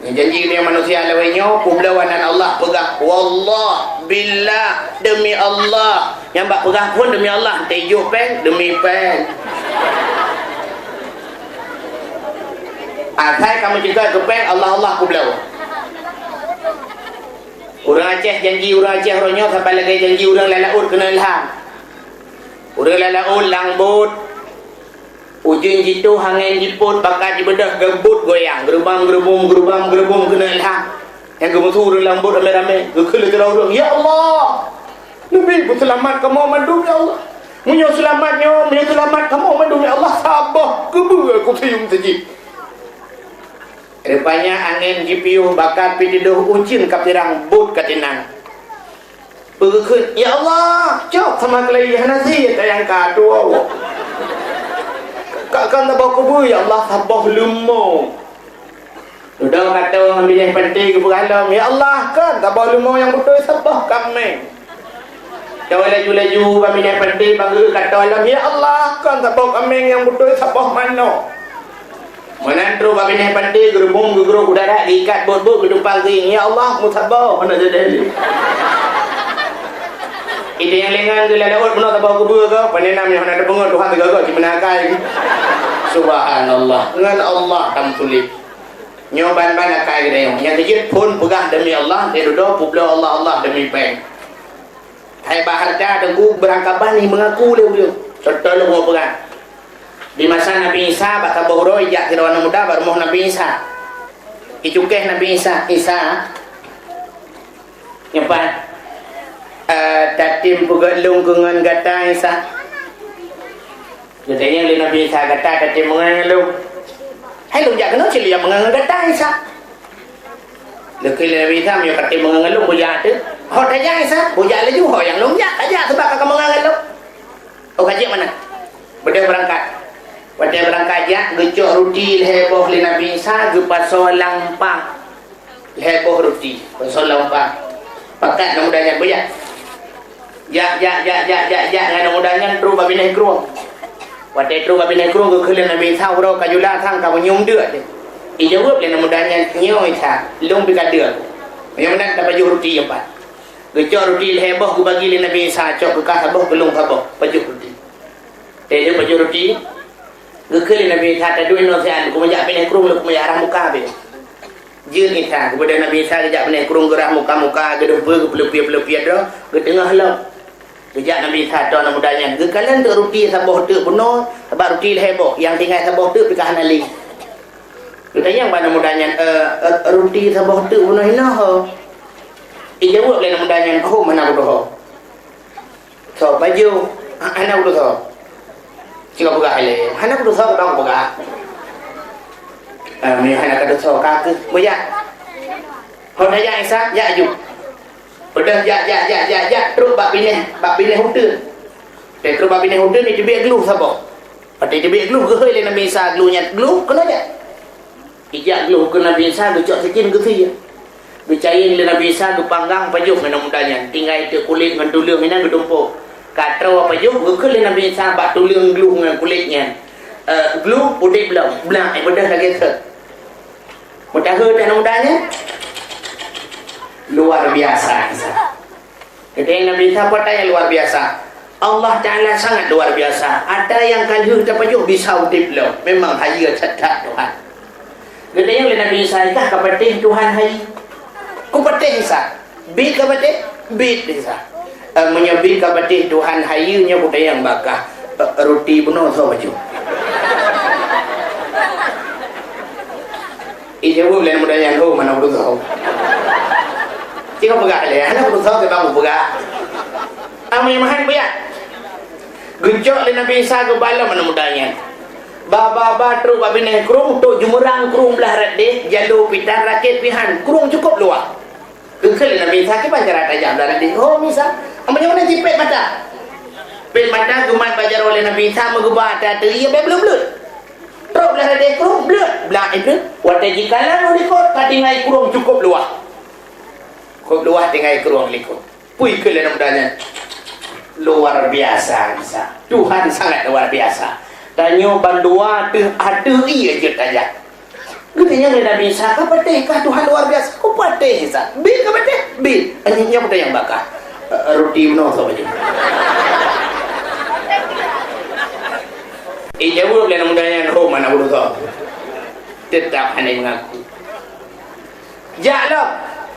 Janji deungon manusia lawét nyoe, peubloe nan Allah peugah, "Wallah, billah, demi Allah." Nyang bak peugah phon demi Allah, teuh ijok péng, demi péng. Asai ka meuceukot keu péng, Allah, Allah peubloe. Ureuëng Aceh janji, ureuëng Aceh uroe nyoe saban lagée janji ureuëng lam laôt keuneuk ilham. Ureuëng lam laôt lam bot, ujeuen jitôh, angén jipôt, bakat jibeudôh, geubot goyang, geurubam-geurubum, geurubam-geurubum keuneuk ilham. Nyang geumeusu ureuëng lam bot ramé-ramé, geukheun lé sidroe ureuëng, "Ya Allah, neubi beuseulamat kamoe mandum, ya Allah. Meunyoe seulamat nyoe, meunyoe seulamat kamoe mandum, ya Allah, saboh keubeue kuseuyuem teujih." Rupanya angén jipiôh, bakat pih teudôh, ujeuen ka pirang, bot ka tinang. Peugeukeut, "Ya Allah, cok sama keulai hana sie tayang ka tuwoe. Ka, ka saboh keubeue, ya Allah, saboh leumo." Dudoe ka toe ngon binéh panté geupeugah lom, "Ya Allah, kon saboh leumo nyang beutôi saboh kaméng." Toe laju-laju bak binéh panté bak geuh ka toe lom, "Ya Allah, kon saboh kaméng nyang beutôi saboh manok." Meunan trok bak binéh panté, geurubum geugrôp u darat, geuikat bot-bot, geutumpang keuieng, "Ya Allah, meusaboh, hana jadi." Idéh nyang lé ngon geuh lam laôt, meunoe saboh keubeue goe, pane nam nyang hana teupeungeut Tuhan teuga goe, cit meunan akai. Subhanallah, ngon Allah tameutuléh. Nyoe ban-ban akai geutanyoe. Nyang keujeuet phon peugah demi Allah, lheuh dudoe peubloe Allah, Allah demi péng. Hai bak hareuta teungku beurangkaban ni meungaku lé ureuëng. Contoh lôn peugah. Di masa Nabi Isa bak saboh uroe ijak sidroe aneuëk muda bak rumoh Nabi Isa. Icukéh Nabi Isa, "Isa, nyoe pat, eh, tatem peugét lôn keu ngon gata, Isa?" Geutanyong lé Nabi Isa, "Gata tatem meungon ngon lôn?" "Hai lôn jak keunoe cit lôn jak meungon ngon gata, Isa." Geukheun lé Nabi Isa, "Meunyoe katem meungon ngon lôn, bujak teuh." "Ho tajak, Isa?" "Bujak laju, ho nyang lôn jak, tajak, seubab ka kameungon ngon lôn." "Oh, ka jeuet meunan." Beudôh beurangkat. Watée beurangkat jak, geucok ruti lhée boh lé Nabi Isa, geupasoe lam umpang. Lhée boh ruti, pasoe lam umpang. Pakat aneuëk muda nyan, "Bujak." Jak, jak, jak, jak, jak, jak ngon aneuëk muda nyan trok bak binéh krueng. Watée trok bak binéh krueng, geukheun lé Nabi Isa, "Uroe ka jula sang ka meunyium deuk teuh." Ijaweueb lé aneuëk muda nyan, "Nyoe Isa, lôn pih ka deuk." Meunyoe meunan tapajoh ruti nyoe pat. Geucok ruti lhée boh geubagi lé Nabi Isa, "Cok keu kah saboh, keu lôn saboh, pajoh ruti." Teuh pajoh ruti, geukheun lé Nabi Isa, "Taduek inoe siat, lôn keumeujak binéh krueng, lôn keumeujak rhah muka beh." Jeuet Isa, geubeudôh Nabi Isa geujak binéh krueng, geurhah muka-muka, geudeumpeu, geupeuleupieh-peuleupieh droe, geuteungoh lom. Geujak Nabi Isa ateueh aneuk muda nyan, geukalon teuk ruti saboh teuk bunoe, sabab ruti lhèe boh, nyang tinggai saboh teuk pih ka hana lé. Geutanyong bak aneuk muda nyan, "Eh, eh, ruti saboh teuk bunoe hinoe ho?" Ijaweueb lé aneuk muda nyan, "Hom, hana kutuho." "Soe pajoh?" "Ha, hana kutuho." Cit ka peugah ilèe, "Hana kutuho, ka bang kupeugah." "Eh, meunyoe hana katuho, ka keuh, beujak." Ho tajak Isa, jak aju. Padahai jak, jak, jak, jak, jak, trok bak binéh, bak binéh uteuen. Trok bak binéh uteuen, iteubiet glôh saboh. Watèe iteubiet glôh, geuhôi lé Nabi Isa glôh nyan, "Glôh, keunoe jak." Ijak glôh keu Nabi Isa, geucok sikin geusie. Geucayeng lé Nabi Isa, geupanggang pajoh ngon aneuk muda nyan. Tinggai teuk kulét ngon tuleueng inan geutumpôk. Ka troh pajoh, geukheun lé Nabi Isa bak tuleueng glôh ngon kulét nyan, "Eh, glôh udép lom, blang, eh, beudôh lagèe sot." Meuteumé aneuk muda nyan, luar biasa Isa. Jadi Nabi Isa peue nyang luar biasa. Allah Ta'ala sangat luar biasa. Ata nyang ka lheueh tapajoh bisa udép lom. Memang hayeue that-that Tuhan. Geutanyong lé Nabi Isa, "Ka patéh Tuhan hayeue?" "Kupatéh Isa." "Biet ka patéh?" "Biet Isa." "Eh, meunyoe biet ka patéh Tuhan hayeue, nyoe kutanyong bak kah, eh, ruti bunoe soe pajoh?" Ijaweueb lé aneuk muda nyan, "Hom, hana kutuho." Cit ka peugah ilèe, "Hana kutuho, ka bang kupeugah." Amai mahan buya. Geucok lé Nabi Isa geuba lom aneuk muda nyan. Ba, ba, ba trok bak binéh krueng, trok jimeurang krueng blah rot deh, jaloe pih tan, rakét pih han, krueng cukôp luwah. Geukheun lé Nabi Isa, "Kiban cara tajak blah rot deh?" "Hom Isa." "Meunyoe na jipét mata." Pét mata geumat bak jaroe lé Nabi Isa, meugeuba ata ateueh ié, bèk bleuet-bleuet. Trok blah rot deh krueng, bleuet, blang ié bleuet. Watèe jikalon u likot, ka tinggai krueng cukôp luwah. Cukôp luwah tinggai krueng likot. Peue kheun lé aneuk muda nyan? Luar biasa Isa. Tuhan sangat luar biasa. Tanyoe bandua teuh ateueh ié jeuet tajak. Geutanyong lé Nabi Isa, "Ka patéh kah Tuhan luar biasa?" "Kupatéh Isa." "Biet ka patéh?" "Biet." "Nyoe, nyoe kutanyong bak kah, eh, ruti bunoe soe pajoh?" Ijaweueb lé aneuk muda nyan, "Hom, hana kutuho." Teutap hana meungaku. Jak lom,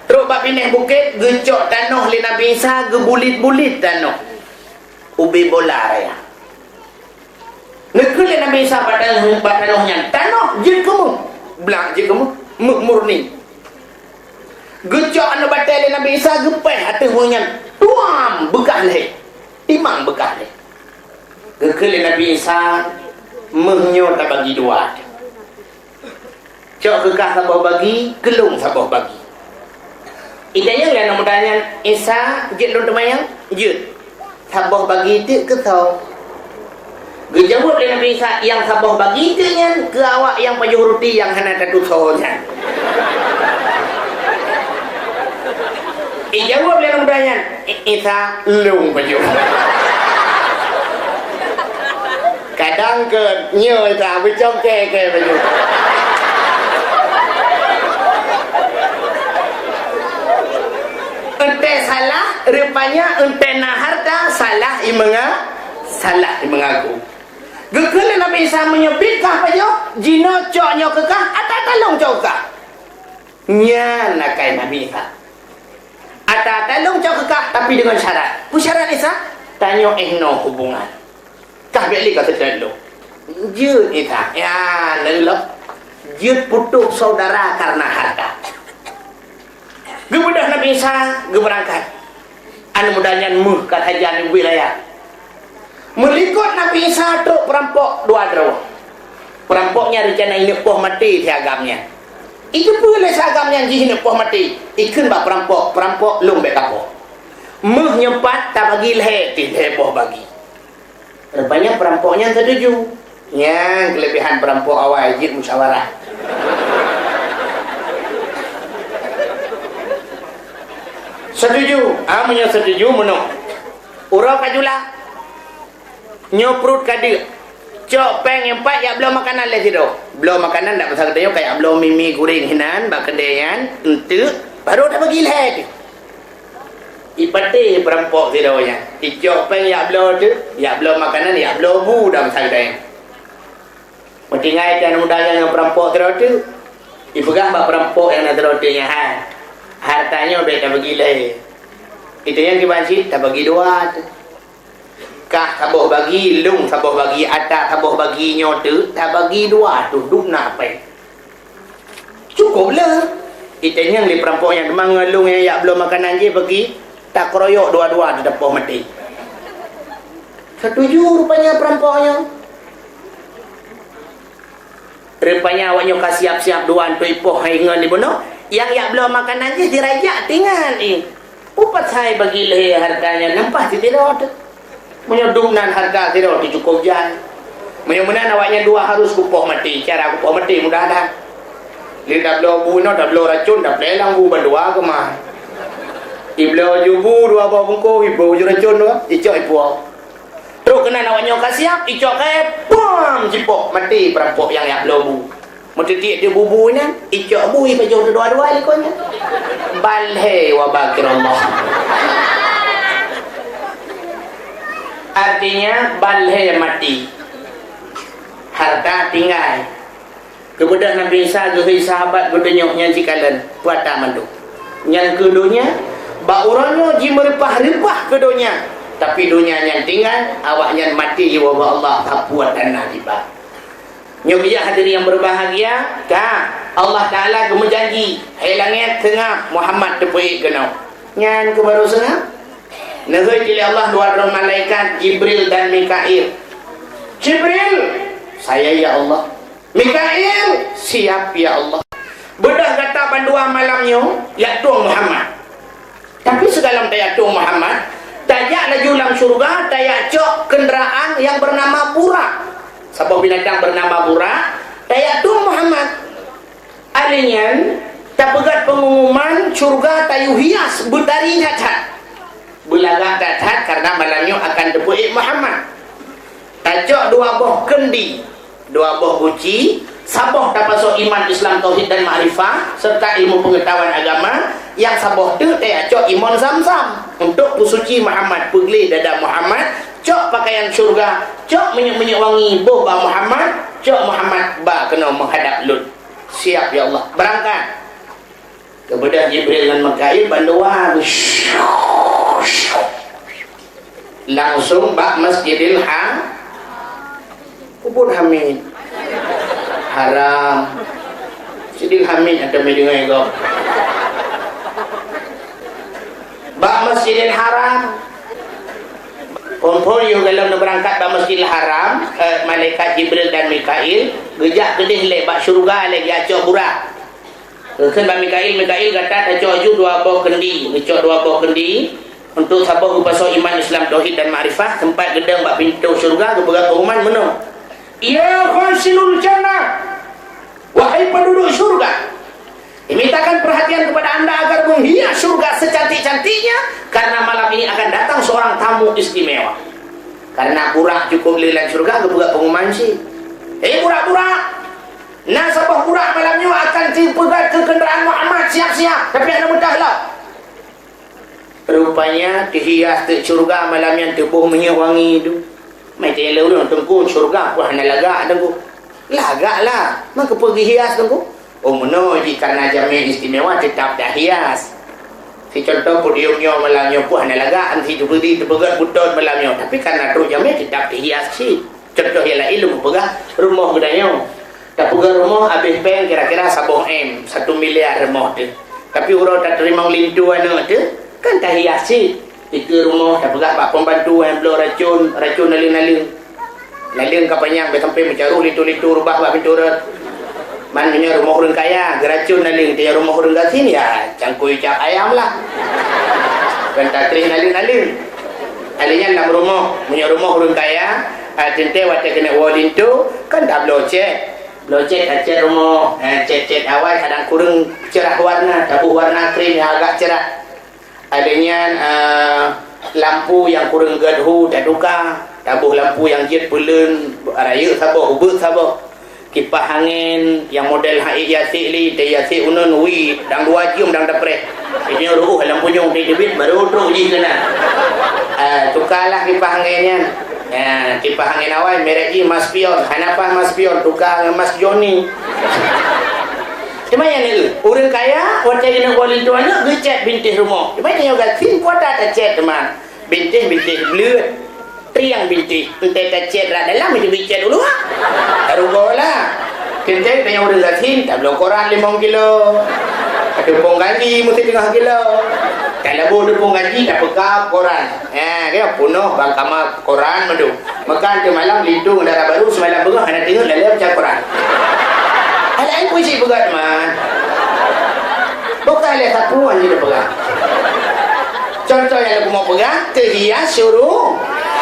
trok bak binéh bukét, geucok tanoh lé Nabi Isa, geubulit-bulit tanoh. Ubé bola raya. Neukheun lé Nabi Isa bak tanoh, bak tanoh nyan, "Tanoh jeuet keu méuh." Blang jeuet keu méuh, méuh murni. Geucok aneuk batèe lé Nabi Isa, geupéh ateueh méuh nyan. Tuam! Beukah lhèe. Timang beukah lhèe. Geukheun lé Nabi Isa, "Méuh nyoe tabagi dua." Cok keu kah saboh bagi, keu lôn saboh bagi. Itanyong lé aneuk muda nyan, "Isa, jeuet lôn teumayang?" "Jeuet." "Saboh bagi teuk keu soe?" Geujaweueb lé Nabi Isa, "Nyang saboh bagi teuk nyan keu awak nyang pajoh ruti nyang hana tatusoe nyan." Ijaweueb lé aneuk muda nyan, "I-, Isa, lôn pajoh." Kadang keu nyoe Isa beucongke keu pajoh. Eunteuk salah, rupanya eunteuk na hareuta, salah imeunga-, salah imeungaku. Geukheun lé Nabi Isa, "Meunyoe biet kah pajoh, jinoe cok nyoe keu kah, ata-ata lôn cok keu kah." Nyan akai Nabi Isa. "Ata-ata lôn cok keu kah, tapi deungon syarat." "Peue syarat Isa?" "Tanyoe 'oh noe hubungan. Kah bèk lé ka seutôt lôn." "Jeuet Isa." Nyan lom. Jeuet putôh saudara karena harta. Geubeudôh Nabi Isa, geubeurangkat. Aneuk muda nyan méuh ka sajan ubit raya. Meulikot Nabi Isa trok peurampok dua droe. Peurampok nyan reuncana ineuk poh maté si agam nyan. Iteupeue lé si agam nyan jih ineuk poh maté, ikheun bak peurampok, "Peurampok, lôn bèk kapoh. Méuh nyoe pat tabagi lhèe, pih lhèe boh bagi." Rupanya peurampok nyan setuju. Nyan keulebihan peurampok awai, jeuet musyawarah. Setuju. Ah, meunyoe setuju, meunoe. Uroe ka jula. Nyoe pruet ka deuk. Cok péng nyang pat jak bloe makanan lé sidroe. Bloe makanan dak masa geutanyoe ka jak bloe mi-mi guréng hinan bak keudè nyan, enteuk, barô tabagi lhèe teuh. Ipatéh peurampok sidroe nyan. Icok péng jak bloe teuh, jak bloe makanan, jak bloe bu dak masa geutanyoe. Meutinggai tan muda nyan ngon peurampok sidroe teuh. Ipeugah bak peurampok nyang na sidroe teuh nyan, "Hai, hareuta nyoe bèk tabagi lhèe. Itanyong kiban cit tabagi dua teuh." Tah saboh bagi, lông saboh bagi, ata saboh bagi, nyoe teuk tabagi dua, tuh dum na apai. Cukup le. Itanyong lé perampok nyan, teuma ngon lông nyang jak bloe makanan jih bagi, takeroyok dua-dua di teupôh maté. Setuju rupanya perampok nyan. Rupanya awak nyoe ka siap-siap dua untuk ipoh hai ngon dibunoe. Nyang jak bloe makanan jih dirajak tinggai, eh. Upat hai bagi lhèe hareuta nyan, nampak sidroe teuk. Meunyoe dum nan hareuta sidroe teuh cukup jai. Meunyoe meunan awak nyan dua harus kupoh maté, cara kupoh maté mudah that. Lé tabloe bu inoe, tabloe racun, taplé lam bu bandua keumah. Ibloe ju bu dua boh bungkôh, iboh ju racun dua, icok ipuwoe. Trok keunan awak nyoe ka siap, icok kayèe, pam! Jipoh, maté perampok nyang jak bloe bu. Meutitiek di bu-bu nyan, icok bu ipajoh dua-dua likot nyan. Bal lhèe wa bakir Allah. Artinya, bal lhèe maté. Hareuta tinggai. Keubeudôh Nabi Isa geuhôi sahabat geutunyok nyan sikalon, peue ata mandum. Nyan keuh donya, bak uroe nyoe jimeureumpah-reumpah keu donya, tapi donya nyan tinggai, awak nyan maté jiwoe bak Allah, sapeue ata na diba. Nyoe bijak hadirin yang berbahagia, ka Allah Taala geumeujanji, hai langèt seungab, Muhammad teupeuék keunoe. Nyan keuh barô seungab. Neuhôi lé Allah dua droe malaikat, Jibril dan Mikail. Jibril, saya ya Allah. Mikail, siap ya Allah. Beudôh gata bandua malam nyoe, jak tueng Muhammad. Tapi sigohlom tajak tueng Muhammad, tajak laju lam syeuruga, tajak cok keundaraan nyang beunama Burak. Saboh binatang beunama Burak, tajak tueng Muhammad. Alèh nyan, tapeugöt peungumuman syeuruga tayue hias beutari that-that. Beulagak that-that karena malam nyoe akan teupeuék Muhammad. Tacok dua boh keundi, dua boh guci, saboh tapasoe iman, Islam, tauhid dan makrifah, serta ilmu pengetahuan agama, nyang saboh teuk tacok imon Zamzam untuk peusuci Muhammad, peugleh dada Muhammad, cok pakaian syeuruga, cok minyeuk-minyeuk wangi boh bak Muhammad, cok Muhammad ba keunoe meuhadap lôn. Siap, ya Allah. Beurangkat. Keubeudôh Jibril ngon Mikail bandua langsung bak Masjidil Ha-, peubuet hamid. Haram. Masjidil Hamid atau meudeungoe gob. Bak Masjidil Haram. Phôn-phôn yoh gohlom neubeurangkat bak Masjidil Haram, eh, malaikat Jibril dan Mikail geujak keudeh lé bak syeuruga lé geujak cok Burak. Geukheun bak Mikail, "Mikail, gata tacok ju dua boh keundi." Geucok dua boh keundi, untuk saboh geupasoe iman, Islam, tauhid dan makrifah, teumpat geudong bak pintoe syeuruga geupeugah pengumuman meunoe, "Ya ghasilul jannah, wahai penduduk syeuruga, dimintakan perhatian kepada anda agar menghias syeuruga secantik-cantiknya, karena malam ini akan datang seorang tamu istimewa." Karena Burak cukup le lam syeuruga, geupeugah pengumuman cit, "Hei Burak-Burak, na saboh Burak malam nyoe akan jipeugöt keu keundaraan Muhammad, siap-siap, tapi hana meudah lom." Rupanya teuhias teuk syeuruga malam nyan, teuboh minyeuk wangi tu. Meuteuleu ureueng, "Teungku, syeuruga peue hana lagak, Teungku?" "Lagak lah, meukeupeu geuhias, Teungku?" "Oh, meunoe jih, karena jamé istimewa teutap tahias. Sicontoh podium nyoe malam nyoe peue hana lagak, anti teupeudi teupeugöt beuton malam nyoe, tapi karena trok jamé teutap tahias cit." Contoh nyang laén lôn peugah rumoh geutanyoe. Tapeugah rumoh habéh péng kira-kira saboh M, satu miliar rumoh teuh. Tapi uroe tateurimong linto aneuk teuh, kan tahias cit. Dikeue rumoh tapeugah bak pembantu nyang bloe racun, racun naleueng-naleueng. Naleueng ka panyang bèk sampai meucaroh linto-linto reubah bak pintoe rot. Man meunyoe rumoh ureueng kaya, geuracun naleueng, teuh rumoh ureueng gasien, ya, cangkôi cap ayam lah. Kan tatreh naleueng-naleueng. Alèh nyan lam rumoh, meunyoe rumoh ureueng kaya, ah, teuntèe watèe keuneuk woe linto, kan tabloe cèt. Bloe cèt, tacèt rumoh, eh, cèt-cèt awai kadang kureueng cerah warna, taboh warna krim nyang agak cerah. Alèh nyan, eh, lampu nyang kureueng gèt hu tatuka, taboh lampu nyang jeuet peuleuen, rayeuk saboh, ubeut saboh. Kipah angén nyang model han ék jiasèk lé, teujiasèk uneun, wi, dang dua jeuem dang tapreh. Nyoe reuôh lam punyueng teubiet, baru trok jih keunan. Ah, tukalah kipah angén nyan. Ah, kipah angén awai merek jih Maspion. Hana paih Maspion, tuka ngon Mas Joni. Teuma nyan ureueng kaya, watèe keuneuk woe linto aneuk, geucèt bintéh rumoh. Teuma nyoe gasien, peue ata tacèt teuma. Bintéh-bintéh bleuet. Triang bintéh, entée tacét rot dalam, itu bicét u luwa. Tarugoe lah. Keuntée tanyoe ureuëng gasien, tabloe koran limong kilo. Tateupông gaji meusti teungoh kilo. Talabu teupông gaji, tapeuka koran. Ha, keu peunoh bang kama koran mandum. Meuka teumalam linto dara barô, seumalam beungoh hana teungeut lalée baca koran. Alah, ai puisi peugah teuma. Bukan lé sapuan jeuet peugah. Contoh nyang lôn peugah, teuhias syuru-,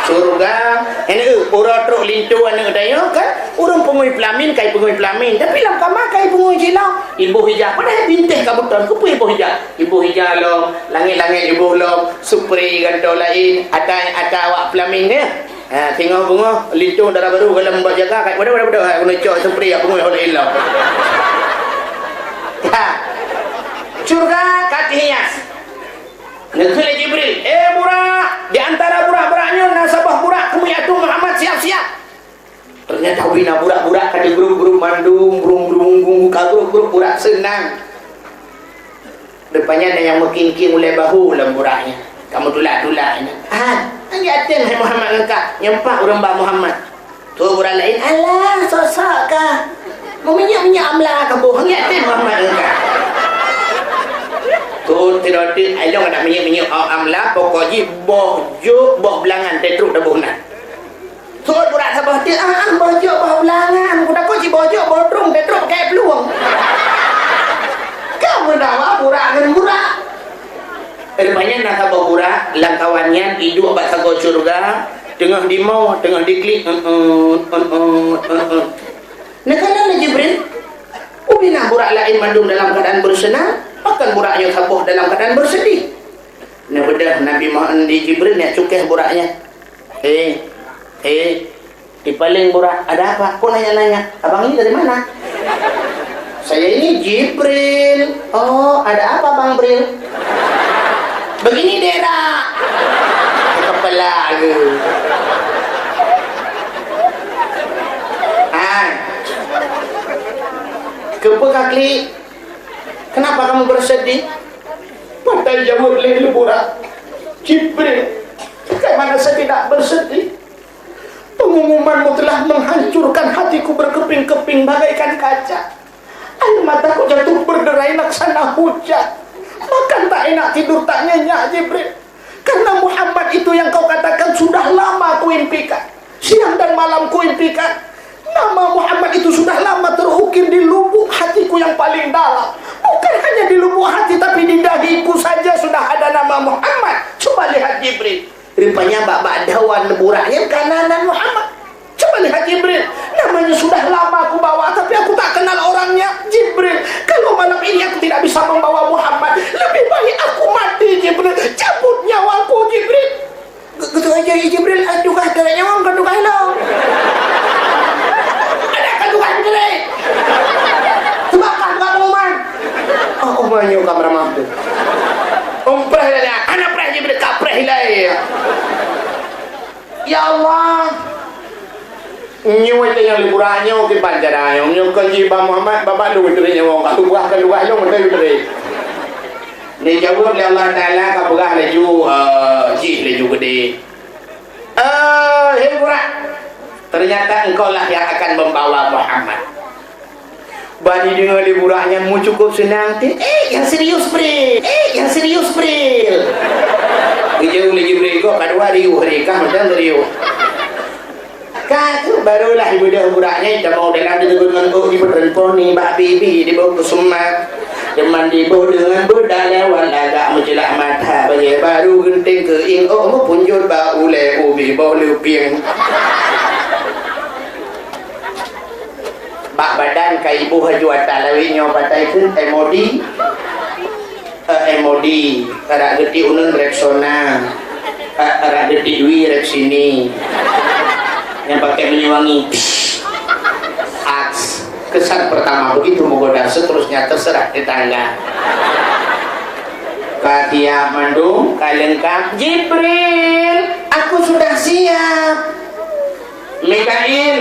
syurga. Ini, eh, uroe trok linto aneuk tanyoe kan, ureuëng peungui peulamin, kai peungui peulamin. Tapi lam kama kai peungui silop. Iboh ija, padahai bintéh ka beuton, keupeue iboh ija? Iboh ija lom, langét-langét iboh lom, supri gantoe laén, ata, ata awak peulamin nyan. Ha, singoh beungoh, linto dara barô goh lom bak jaga, kat wadah, wadah, wadah, hai, keuneuk cok supri, aku ngoi oleh ilong. Ha. Syurga ka teuhias. Neukheun lé Jibril, "Eh, Burak, di antara burak-burak nyoe na saboh burak keumiet ateueh Muhammad, siap-siap." Ternyata ubé na burak-burak ka di grup-grup mandum, brum-brum, brum, ka grup-grup burak seunang. Rupanya na nyang meuking-king ulée bahu lam burak nyan. Ka meutulak-tulak nyan. "Ah, nyan ateueh hai Muhammad ngon kah." Nyan pat ureuëng ba Muhammad. Tuh burak laén, "Alah, sosok kah. Meuminyéuk-minyéuk amla kah boh, nyan ateueh Muhammad ngon kah." Tuh, tirote, ilong nak minyéuk-minyéuk amla, pokok jih boh jok, boh beulangan, tetruk taboh na. Sot burak saboh teuk, ah, ah, boh jok, boh ulangan. Kutakot si boh jok, boh trueng, tetrok pakai peulueng. Ka meudawa burak ngon burak. Rupanya na saboh burak, lam kawan nyan iduek bak sagoe syeuruga, teungoh dimoe, teungoh diklik, eun-eun, eun-eun, eun-eun. Neukalon lé Jibril, ubé na burak laén mandum dalam keuadaan beuseunang, pakon burak nyoe saboh dalam keuadaan beuseudeh. Neubeudôh Nabi Muhammad di Jibril nyang cukéh burak nyan. Eh, eh, dipaleng burak, "Ada apa? Kok nanya-nanya? Abang ini dari mana?" "Saya ini Jibril." "Oh, ada apa, Bang Bril?" "Begini deh, Rak." Kepala ke. Hai. Keupeue ka klik? Kenapa kamu bersedih? Padahai jaweueb lé burak, "Jibril, bagaimana saya tidak bersedih? Pengumumanmu telah menghancurkan hatiku berkeping-keping bagaikan kaca. Air mataku jatuh berderai laksana hujan. Makan tak enak, tidur tak nyenyak, Jibril. Karena Muhammad itu yang kau katakan sudah lama kuimpikan. Siang dan malam kuimpikan. Nama Muhammad itu sudah lama terukir di lubuk hatiku yang paling dalam. Bukan hanya di lubuk hati, tapi di dahiku saja sudah ada nama Muhammad. Coba lihat, Jibril." Rupanya bak-bak dawan burak nyan ka na nan Muhammad. "Coba lihat, Jibril. Namanya sudah lama aku bawa, tapi aku tak kenal orangnya. Jibril, kalau malam ini aku tidak bisa membawa Muhammad, lebih baik aku mati, Jibril. Cabut nyawaku, Jibril." Ge-, geuteuka Jibril, "Ah, tugaih keu nyoe, kon tugaih lôn." "Ada kan tugaih Jibril? Teubakar bak pengumuman." "Oh, oh, meunyoe ka meuramah tu." "Oh, preh dah, hana preh Jibril, ka preh ilai." "Ya Allah, nyoe teuh nyang lé burak nyoe kiban cara nyoe, nyoe kon jih ba Muhammad, babah lôn teuh nyoe, ka tugaih, ka tugaih lôn teuh." Dijaweueb lé Allah Taala, ka peugah laju, eh, jih laju keudeh, "Eh, hei burak, ternyata engkau lah yang akan membawa Muhammad." Ban jideungoe lé burak nyan meucukôp seunang teuh, "Eh, nyang serius, Bril! Eh, nyang serius, Bril!" Geujaweueb lé Jibril, "Kok ka dua riuh hari kah mantong serius?" Ka tu barulah ibeudôh burak nyan, itamong dalam, diteugét ngon ôk, ipeutreun poni bak bibi, diboh keu seumat. Teuma diboh deungon beuet lewat lagak meuceulak mata, bajée baru geunteng keuieng, ôk meupunjot bak ulée, ubé boh leupieng. Bak badan ka iboh laju ata lawét nyoe, patai kheun M O D. Eh, M O D, arak geuti uneun Rexona. Eh, arak geuti wi Rexini. Nyang pakai minyeuk wangi. Psst. Aks. Kesan pertama begitu menggoda, seterusnya terserah tetangga. Ka siap mandum, ka leungkap. Jibril, aku sudah siap. Mikail,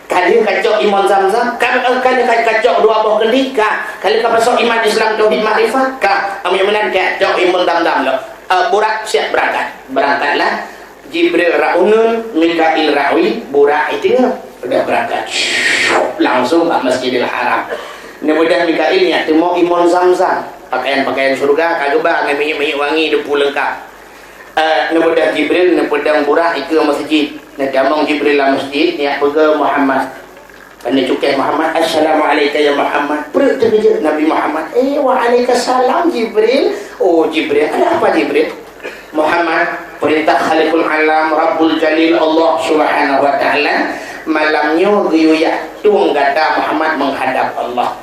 ka lheueh kacok imon Zamzam, ka, eh, ka lheueh ka-, kacok dua boh keudeh, ka, ka lheueh kapasoe iman Islam tauhid makrifat, ka, amun meunan kacok imon Zamzam lom. Eh, Burak siap beurangkat. Beurangkatlah. Jibril rot uneuen, Mikail rot wie, Burak i teungoh. Udah berangkat, langsung bak Masjidil Haram. Neubeudôh Mikail nyan teumo imon Zamzam, pakaian-pakaian syurga ka geuba ngon minyeuk-minyeuk wangi, debu leungkap. Eh, neubeudôh Jibril, neupeudong Burak ikeue meuseujid. Neutamong Jibril lam meuseujid, nyak peugah Muhammad. Kan neucukeh Muhammad, "Assalamu'alaika ya Muhammad." Peureuk teukeujot Nabi Muhammad. "Eh, wa'alaikasalam Jibril." "Oh, Jibril, ada apa Jibril?" "Muhammad, perintah Khaliqul Alam, Rabbul Jalil, Allah Subhanahu wa Ta'ala, malam nyoe geuyue yak tueng gata Muhammad menghadap Allah."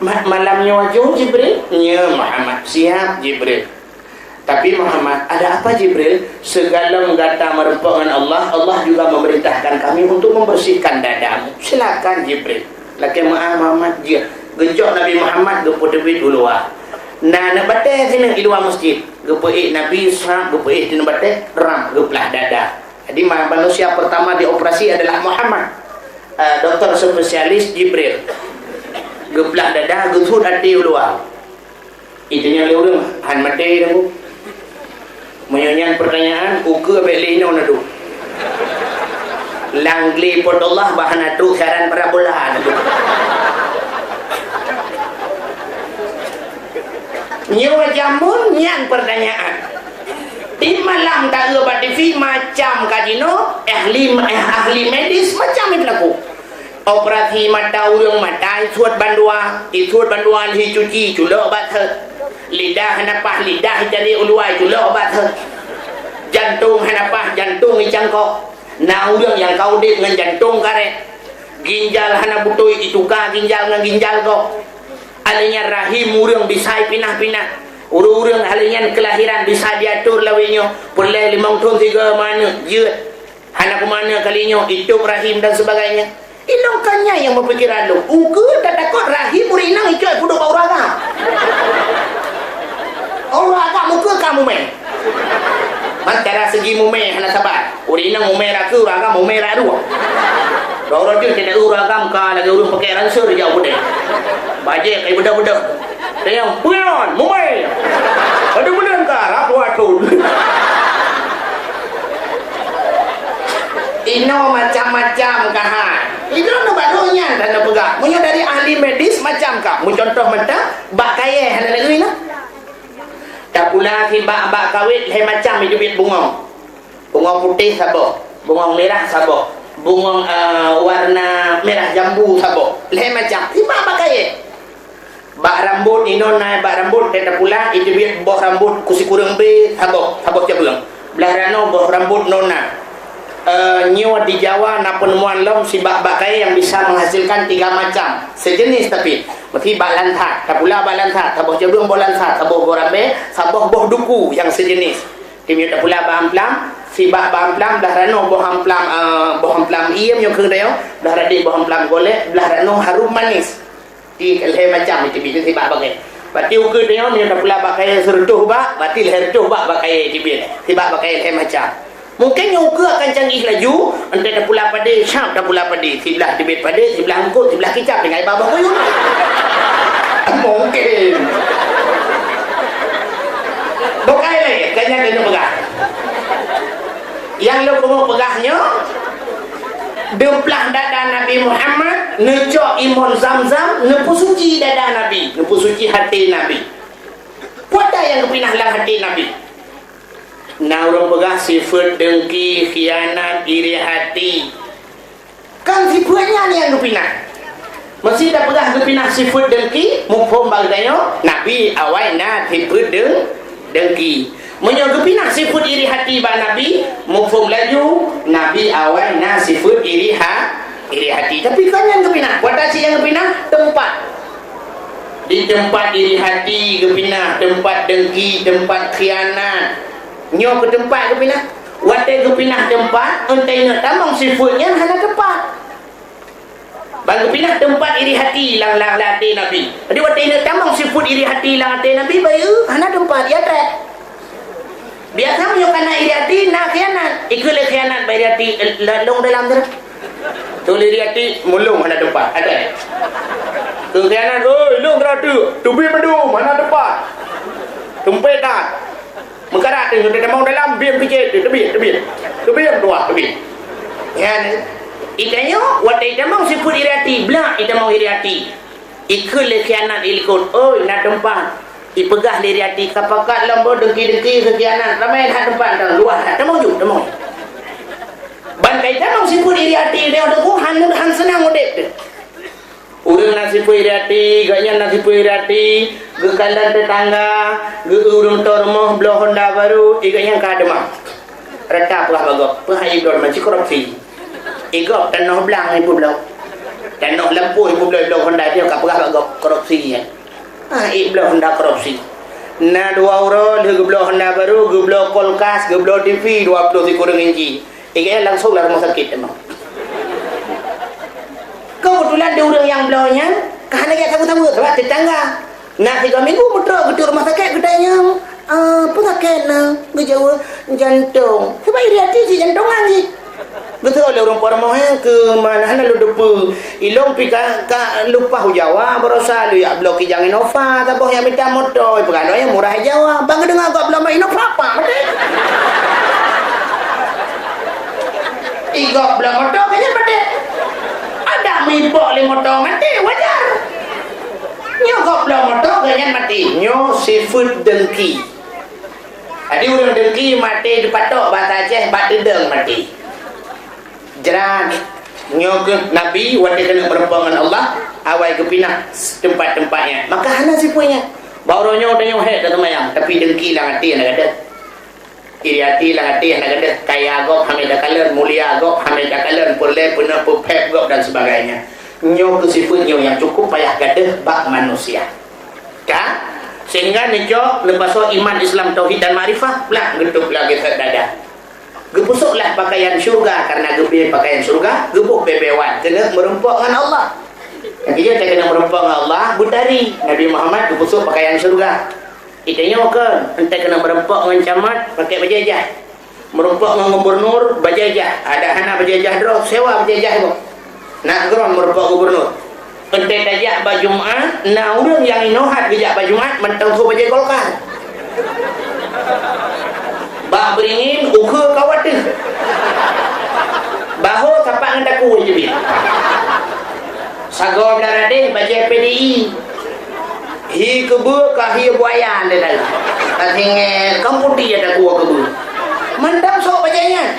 "Ma-, malam nyoe aja Jibril?" "Nya Muhammad." "Siap Jibril." "Tapi Muhammad, ada apa Jibril?" "Segalom gata meureumpok ngon Allah, Allah juga memerintahkan kami untuk membersihkan dadamu." "Silakan Jibril." Lakée meu'ah Muhammad jeuet. Geucok Nabi Muhammad geupeuteubiet u luwa. Na aneuk batée sineuk i luwa meuseujid. Geupeuék Nabi, srap, geupeuék sineuk batée, rap, geuplah dada. Jadi ma-, manusia pertama dioperasi adalah Muhammad. Eh, doktor spesialis Jibril. Geuplah dada, geusut até u luwa. Itanyong lé ureuëng, "Han maté dah, Bu?" Meunyoe nyan pertanyaan, ukeue bék lé inoe neuduek. Lam glé Po teu Allah bah hana trok siaran parabola neuduek. Nyoe jameun nyan pertanyaan. Di malam taeu bak T V macam kazino, ahli, eh, ahli medis macam itu laku. Operasi mata ureuëng, mata isuet bandua, isuet bandua lheueh cuci, culok bak thot. Lidah hana paih, lidah icari u luwa, culok bak thot. Jantong hana paih, jantong icangkok. Na ureuëng nyang ka udeb ngon jantong karet. Ginjal hana beutôi, ituka ginjal ngon ginjal gob. Alèh nyan rahim ureuëng bisa ipinah-pinah. Ureuëng-ureuëng alèh nyan keulahiran bisa diatur lawét nyoe, peureulèe limong thon sigoe meuaneuk, jeuet. Hana keumanö kali nyoe, itôb rahim dan sebagainya. Ilôn ka nyan nyang meupikiran lôn. Ukeue tatakot rahim ureuëng inong icok peuduek bak ureuëng agam. Ureuëng agam ukeue ka mumè. Man cara segi mumè hana saban. Ureuëng inong mumè rakeue, ureuëng agam mumè raduek. Droe-droe jeuet teudeue ureuëng agam ka lagèe ureuëng pakèk ransel jak u keudè. Bajèe ka ibeudôh-beudôh. Tanyong, "Peue nyan, mumè?" Aduh, buleuen ka, rapuh athon. Inoe macam-macam ka hai. Inoe neubaru nyan hana peugah. Meunyoe dari ahli medis macam ka. Meucuntoh mantong, bak kayèe hana lagèe nyan. Tapula sibak bak kawét lhèe macam iteubiet bungong. Bungong putéh saboh, bungong mirah saboh, bungong, eh, warna mirah jambu saboh. Lhèe macam. Sibak bak kayèe. Bak rambot inoe na bak rambot teuh tapula, iteubiet boh rambot kusikureueng bèe saboh, saboh cabeueng. Blah ranoe boh rambot nona. Eh, nyoe di Jawa na peuneumoan lom sibak bak kayèe nyang bisa menghasilkan tiga macam, sejenis tapi. Meusi bak lansat, tapula bak lansat, saboh cabeueng boh lansat, saboh boh rambèe, saboh boh duku nyang sejenis. Teuma tapula bak amplam, sibak bak amplam, blah ranoe boh amplam, eh, boh amplam ie meunyoe keu tanyoe, blah radeh boh amplam golek, blah ranoe harum manis. Di lhèe macam iteubiet sibak bak kayèe. Berarti ukeue tanyoe meunyoe tapula bak kayèe sireutôh bak, berarti lhèe reutôh bak bak kayèe iteubiet. Sibak bak kayèe lhèe macam. Mungken nyoe ukeue akan canggih laju, 'oh tapula padé, syab tapula padé. Siblah teubiet padé, siblah eungkôt, siblah kicap tinggai bak boh kuyup. Mungken. Bukai lé, kayèe nyan keuneuk peugah. Nyang lôn keuneuk peugah nyoe, Deuplah dada Nabi Muhammad, neucok imon Zamzam, neupeusuci dada Nabi, neupeusuci até Nabi. Peue nyang geupinah lam até Nabi? Na ureuëng peugah sifeuet deungki, khianat, iri hati. Kan sifeuet nyan nyang geupinah. Meusé tapeugah geupinah sifeuet deungki, muphom bak geutanyoe, Nabi awai na sifeuet deung-, deungki. Meunyoe geupinah sifeuet iri hati bak Nabi, muphom laju, Nabi awai na sifeuet iri ha-, iri hati. Tapi kon nyan geupinah, peue cit nyang geupinah, teumpat. Di teumpat iri hati geupinah, teumpat deungki, teumpat khianat. Nyoe keu teumpat geupinah. Watèe geupinah teumpat, 'oh teuingat tamong sifeuet nyan hana teumpat. Ban geupinah teumpat iri hati lam, lam, lam até Nabi. Jadi, watèe ingat tamong sifeuet iri hati lam até Nabi, bayeue hana teumpat, ya trép. Biasa meunyoe kana iri hati, na khianat. Ikeu lé khianat bak iri hati, eh, la-, lôn dalam tu. Tuli iri hati, mulông hana teumpat, ada. Keu khianat, "Oi, lôn teurateu, teubiet mandum, hana teumpat." Tumpet that. Meukarat teuh, teutamong dalam, biem picet teuh, teubiet, teubiet. Teubiet tuah, teubiet. Nyan, itanyoe, watèe itamong sifeuet iri até, blah itamong iri até. Ikheun lé khianat ilikot, oi, na teumpat. Ipeugah lé iri até, ka pakat lom boh dengki-dengki keu khianat. Ramè that teumpat, luwah that. Tamong ju, tamong. Ban ka itamong sifeuet iri até, nyoe teungku, han, han seunang udép teuh. Ureueng na sifeuet iri até, gobnyan na sifeuet iri até, geukalon teutangga, geu-, ureueng tô rumoh bloe honda barô, i gobnyan ka deumam. Rata peugah bak gob, peue hai bloe deumam, ci korupsi. I gob tanoh blang ipeubloe. Tanoh lampôh ipeubloe, bloe honda, nyoe ka peugah bak gob, korupsi nyan. Ah, i bloe honda korupsi. Na dua uroe lheueh geubloe honda barô, geubloe kulkas, geubloe T V dua ploh sikureueng inci. I gobnyan langsong lam rumoh sakét teuma. Keubeutulan di ureueng nyang bloe nyan ka hana jak saweue-saweue, sabab teutangga. Na sigoe minggu meutrok geuduek rumoh sakét, geutanyong, "Ah, peue sakét na?" Geujaweueb, "Jantong." Sabab iri até jih jantongan jih. Geutanyong lé ureueng po rumoh, "Hé, keu ma na hana lôn teupeue. Ilôn pih ka, ka lumpah u Jawa, baroesa lôn jak bloe kijang Innova, saboh nyang mita moto, peugah lôn nyang murah Jawa." Ban geudeungoe gob bloe Innova, pak maté. I gob bloe moto, gobnyan maté. Adak meuimpok lé moto maté, wajar. Nyoe gob bloe moto, gobnyan maté. Nyoe sifeuet dengki. Jadi ureueng dengki maté teupatok, bahasa Aceh, bak teudong maté. Jrat. Nyoe keuh Nabi watèe keuneuk meurumpok ngon Allah, awai geupinah teumpat-teumpat nyan. Maka hana sifeuet nyan. Bak uroe nyoe tanyoe hék taseumayang, tapi dengki lam até hana gadôh. Iri até lam até hana gadôh, kaya gob hana takalon, mulia gob hana takalon, peureulèe peuneuk peuphét gob dan sebagainya. Nyoe keuh sifeuet nyoe nyang cukup payah gadôh bak manusia. Ka? Sehingga neucok, neupasoe iman, Islam, tauhid dan makrifah, plak geutôp lagèe sot dada. Geupeusôklah pakaian syurga, karena geubri pakaian syurga, geuboh bèe-bèe wan, keuneuk meurumpok ngon Allah. Nyang keujeuet keuneuk meurumpok ngon Allah, beutari. Nabi Muhammad geupeusôk pakaian syurga. Itanyoe kon, 'oh keuneuk meurumpok ngon camat, pakai bajèe jah. Meurumpok ngon gubernur, bajèe jah. Adak hana bajèe jah droe, sewa bajèe jah iboh. Na keudroe meurumpok gubernur. 'Oh tajak bak Jumat, na ureueng nyang inoe hat geujak bak Jumat, mantong sôk bajèe Golkar. Bak Beringin, ukheue kawat teuh. Bahô sapat ngon takue jeuet. Sagoe blah radeh, bajèe P D I. Hi keubeue ka hi buaya ndai-ndai. Ka singèt, ka putéh ata kuah keubeue. Mantong sôk bajèe nyan.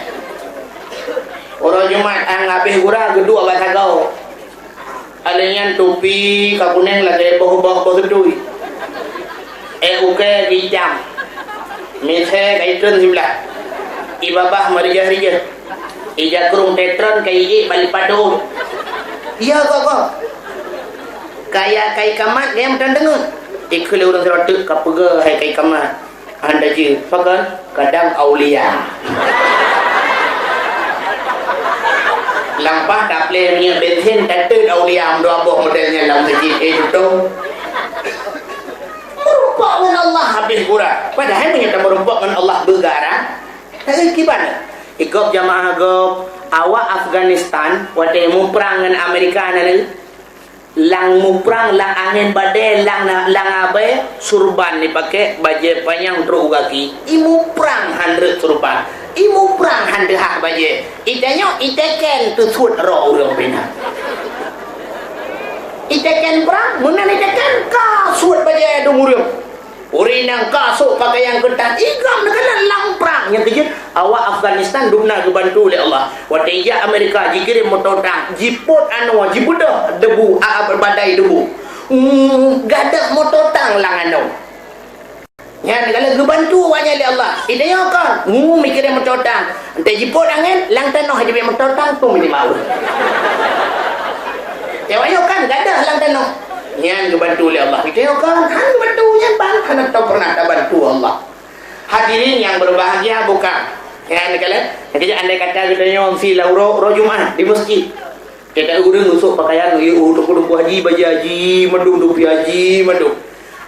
Uroe Jumat, 'oh habéh gura, geuduek bak sagoe. Alèh nyan tupi ka kunèng lagèe boh-boh boh seutui. Èk ukèe geuitam. Misèe ka itreun siblah. Ibabah meurijeh-rijeh. Ija krông tetron ka iék bak lipat dôh. Iya, gob-gob. Kaya kai kamat nyang meutan deungon. Ikheun lé ureueng sidroe teuk ka peugah hai kai kamat. Hana jeuet, pakon? Kadang aulia. Lampah tapleh minyeuk bensin, tateut aulia meudua boh model nyan lam masjid, eh, tutong. Meurumpok ngon Allah habéh gura. Padahai meunyoe tameurumpok ngon Allah beugara, tapi kiban. Ikop jamaah gob, awak Afghanistan, watèe muprang ngon Amerika na lé. Lam muprang, lam angèn badai, lam, lam abèe, surban ipaké, bajèe panyang trôk u gaki. I muprang han rhot surban. I muprang han teuhah bajèe. Itanyoe iteken teusuet roh ureueng pih na. Iteken prang, meunan iteken ka suet bajèe dum ureueng. Ureueng nyang ka sôk pakaian keutan, i gob neukalon lam prang. Nyang keujeuet, awak Afghanistan dum na geubantu lé Allah. Watèe jak Amerika, jikirém moto tang, jipôt anoe, jibeudôh debu, a, a, badai debu. Hmm, gadôh moto tang lam anoe. Nyan, kalau geubantu awak nyan lé Allah. Itanyoe kon, ngu, mikirém moto tang. Entah jipôt angèn, lam tanoh jibeuet moto tang, tu meutimau. Nyoe kan gadôh lam tanoh. Nyan geubantu lé Allah. Itanyoe kon, han geubantu nyan ban, hana tau pernah tabantu Allah. Hadirin yang berbahagia, bukan? Nyan kalau, jadi andai kata geutanyoe meusi lam uroe, uroe Jumat di masjid. Kata ureueng usôk pakaian, yue, uh, teungku-teungku haji, bajèe haji, mandum, dupi haji, mandum.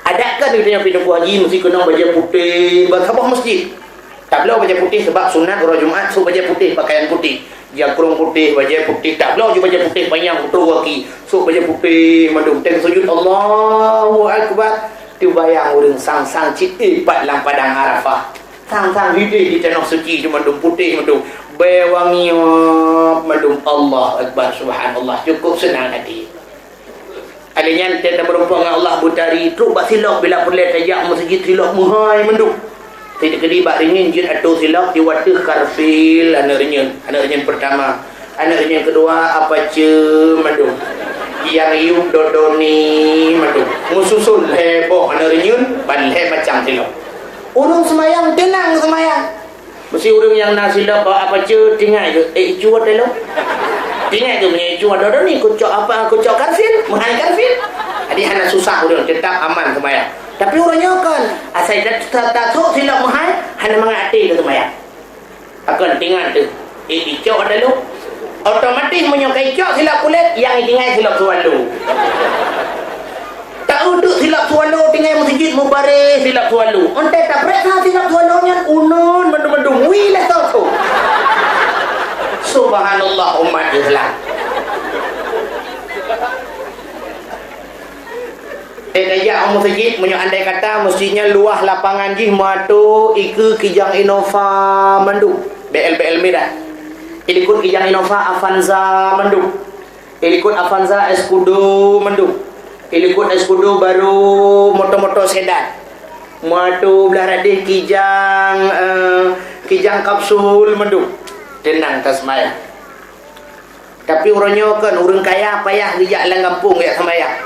Adak kan geutanyoe pih teungku haji meusi keunong bajèe putéh, ban saboh masjid. Tabloe bajèe putéh sabab sunat uroe Jumat, sôk bajèe putéh, pakaian putéh. Jakrong putéh, bajèe putéh, tabloe ju bajèe putéh panyang peutrôk u gaki, sôk bajèe putéh mandum. Teuka sujud, Allahu Akbar. Teubayang ureueng sang-sang cit, eh, pat lam padang Arafah. Sang-sang hideh di tanoh suci tu mandum, putéh mandum. Bèe wangi mandum. Allahu Akbar, subhanallah. Cukup seunang até. Alèh nyan, teuh tameurumpok ngon Allah beutari, trok bak silop bila peureulèe tajak meuseujid, silop meuhai mandum. Teukeudi bak reunyeun jeuet atô silop di watèe karfil aneuk reunyeun, aneuk reunyeun peurtama. Aneuk reunyeun keudua, apace mandum. Nyang yup dodoni mandum. Meususon lhèe boh aneuk reunyeun, ban lhèe macam silop. Ureueng seumayang teunang seumayang. Meusé ureueng nyang na silop bak apace, tingai geuh, "Eh, icu watèe lôn." Tingai geuh meunyoe icu watèe lôn ni, kucok apa, kucok karfil, meuhai karfil. Jadi hana susah ureueng, teutap aman seumayang. Tapi uroe nyoe kon, asai ta-, ta-, tasok silop meuhai, hana mangat até lé seumayang. Pakon, tingat teuh, eh, icok ata lôn. Otomatis meunyoe ka icok silop kulét, nyang itinggai silop swallow. Taeu teuk silop swallow tinggai meuseujid, meubareh silop swallow. Ontée tapareksa silop swallow nyan uneun mandum-mandum, wie lé soe-soe. Subhanallah, umat Islam. Eh, tajak u meuseujid, meunyoe andai kata meuseujid nyan luwah lapangan jih meuatô ikeue Kijang Innova mandum, B L B L mirah. Ilikot Kijang Innova, Avanza mandum. Ilikot Avanza, Escudo mandum. Ilikot Escudo barô moto-moto sedan. Meuatô blah radeh Kijang, eh, Kijang Kapsul mandum. Teunang taseumayang. Tapi uroe nyoe kon ureueng kaya payah geujak lam gampông jak seumayang.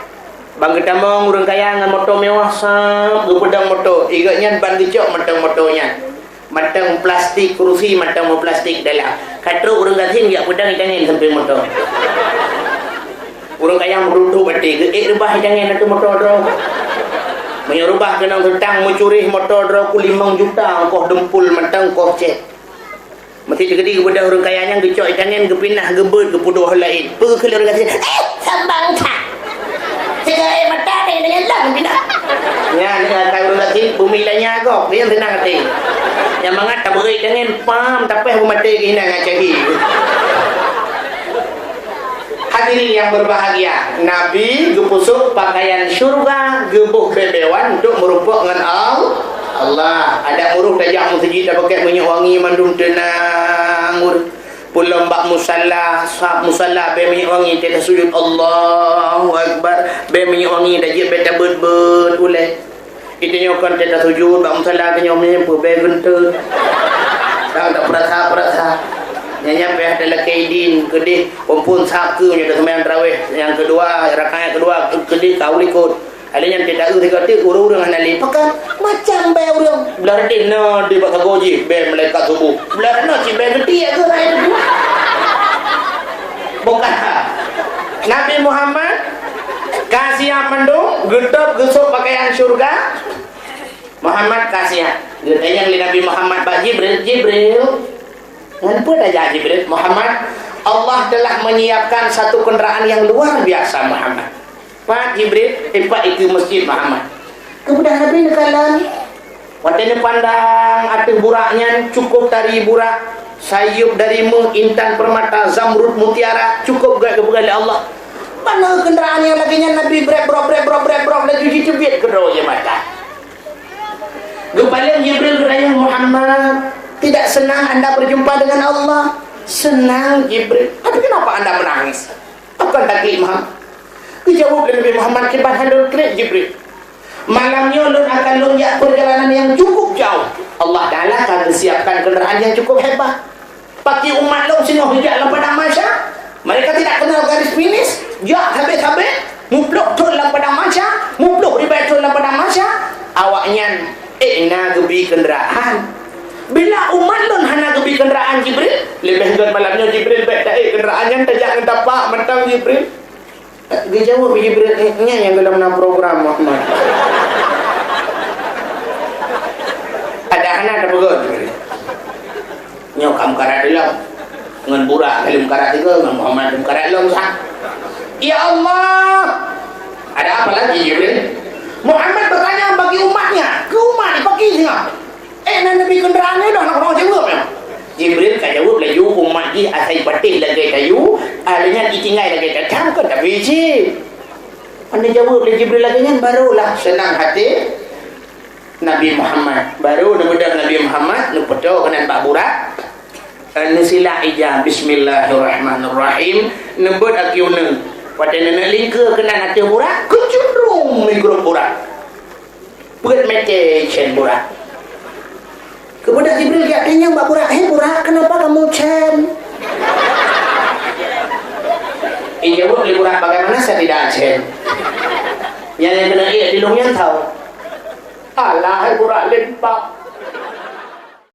Ban geutamong ureueng kaya ngon moto mewah, sab, geupeudong moto. Igot nyan ban geucok mantong moto nyan. Mantong plastik kurusi, mantong meuplastik dalam. Ka trok ureueng gasien jak peudong itangen sampéng moto. Ureueng kaya meurutoh baté, geuék reubah itangen ateueh moto droe. Meunyoe reubah keunong seutang meucureh moto droe ku limong juta, ongkoh dempul mantong, ongkoh cét. Meusé teukeudi geubeudôh ureueng kaya nyan geucok itangen, geupinah, geubeuet, geupeuduek laén. Peue geukheun lé ureueng gasien, "Eh, sambang that! Sigoe mata teuh nyan lom pinah." Nyan, nyan, ka ureueng gasien, bumi lanya gob, nyan seunang até. Nyang mangat tabeuet itangen, pam, tapéh beumaté keuh inan ngon cahé. Hadirin yang berbahagia, Nabi geupeusok pakaian syurga, geuboh beubeue wan untuk meurumpok ngon Al-, Allah. Adak meuruh tajak meuseujid, tapakèk minyeuk wangi mandum teunang. Pulom bak musala, sab musala bèe minyeuk wangi, teuka sujud, Allahu Akbar. Bèe minyeuk wangi, tajak bèe tabeuet-beuet ulèe. Ita nyoe kon teuka sujud bak musala, tanyoe meunyang peubèe geunteut. Ka tapeurasa-peurasa. Nyan nyan payah talakèe idin keudeh, phôn-phôn sab keuh meunyoe taseumayang tarawih nyang keudua, rakaat keudua keudeh ka u likot. Alèh nyan teuka eu sigoe teuk ureueng-ureueng hana lé. Pakon? Macam bèe ureueng. Blah radeh na di bak sagoe jih bèe malaikat suboh. Blah na cit bèe geutiek keuh hai teungku. Bukan. Nabi Muhammad ka siap mandum, geutôb geusôk pakaian syurga. Muhammad ka siap. Geutanyong lé Nabi Muhammad bak Jibril, "Jibril, ngon peue tajak Jibril?" "Muhammad, Allah telah menyiapkan satu kendaraan yang luar biasa, Muhammad." "Pat, Jibril?" "Eh, pat ikeue meuseujid, Muhammad." Keumudian Nabi neukalon. Watèe neupandang ateueh burak nyan, cukup tari burak, sayeup dari meuh, intan, peurmata, zamrud, mutiara, cukup gèt geupeugah lé Allah. Mana kendaraan nyang lagèe nyan Nabi brek brok, brek brok, brek brok, laju jiteubiet keudroe jih mata. Geupaleng Jibril geutanyong, "Muhammad, tidak senang anda berjumpa dengan Allah?" "Senang, Jibril." "Tapi kenapa anda menangis?" "Pakon takèt, Muhammad?" Geujaweueb lé Nabi Muhammad, "Kiban han lôn kriet, Jibril. Malam nyoe lôn akan lôn jak peurjalanan nyang cukup jauh. Allah Taala ka geusiapkan kendaraan nyang cukup hebat. Pakri umat lôn singoh geujak lam padang mahsyar, mereka tidak kenal garis finish, jak sabé-sabé, muplôh thôn lam padang mahsyar, muplôh ribèe thôn lam padang mahsyar, awaknyan ék na geubri keundaraan. Bila umat lôn hana geubri keundaraan, Jibril, leubeh gèt malam nyoe, Jibril, bèk taék keundaraan nyan, tajak ngon tapak mantong, Jibril." Geujaweueb Jibril, "Nyan nyang gohlom na program, Muhammad." Ada hana tapeugah Jibril. "Nyoe ka meukarat lom. Ngon burak ka lheueh meukarat sigoe, ngon Muhammad lheueh meukarat lom sa." "Ya Allah!" "Ada apa lagi, Jibril?" Muhammad bertanya bagi umatnya, keu umat jih pakri singoh. "Eh, na neubri keundaraan nyoe dah, na keudroe jaweueb nyoe." Jibril ka jaweueb laju, umat jih asai patéh lagèe kayu, alèh nyan itinggai lagèe tatang, kon tapi cit. Hana jaweueb lé Jibril lagèe nyan, barulah seunang até. Nabi Muhammad. Baru neubeudôh Nabi Muhammad, neupoto keunan bak burak. Neusilak ija, "Bismillahirrahmanirrahim." Neubeuet aki uneung. Watée neuneuk lingkeue keunan ateueh burak, keucundrung migrop burak. Peuet mete cen burak. Keumudian Jibril geutanyong bak burak, "Hei burak, kenapa kamu cen?" Ijaweueb lé burak, "Bagaimana saya tidak cen? Nyang keuneuk ék di lôn nyan tau." "Alah, hai burak lempang.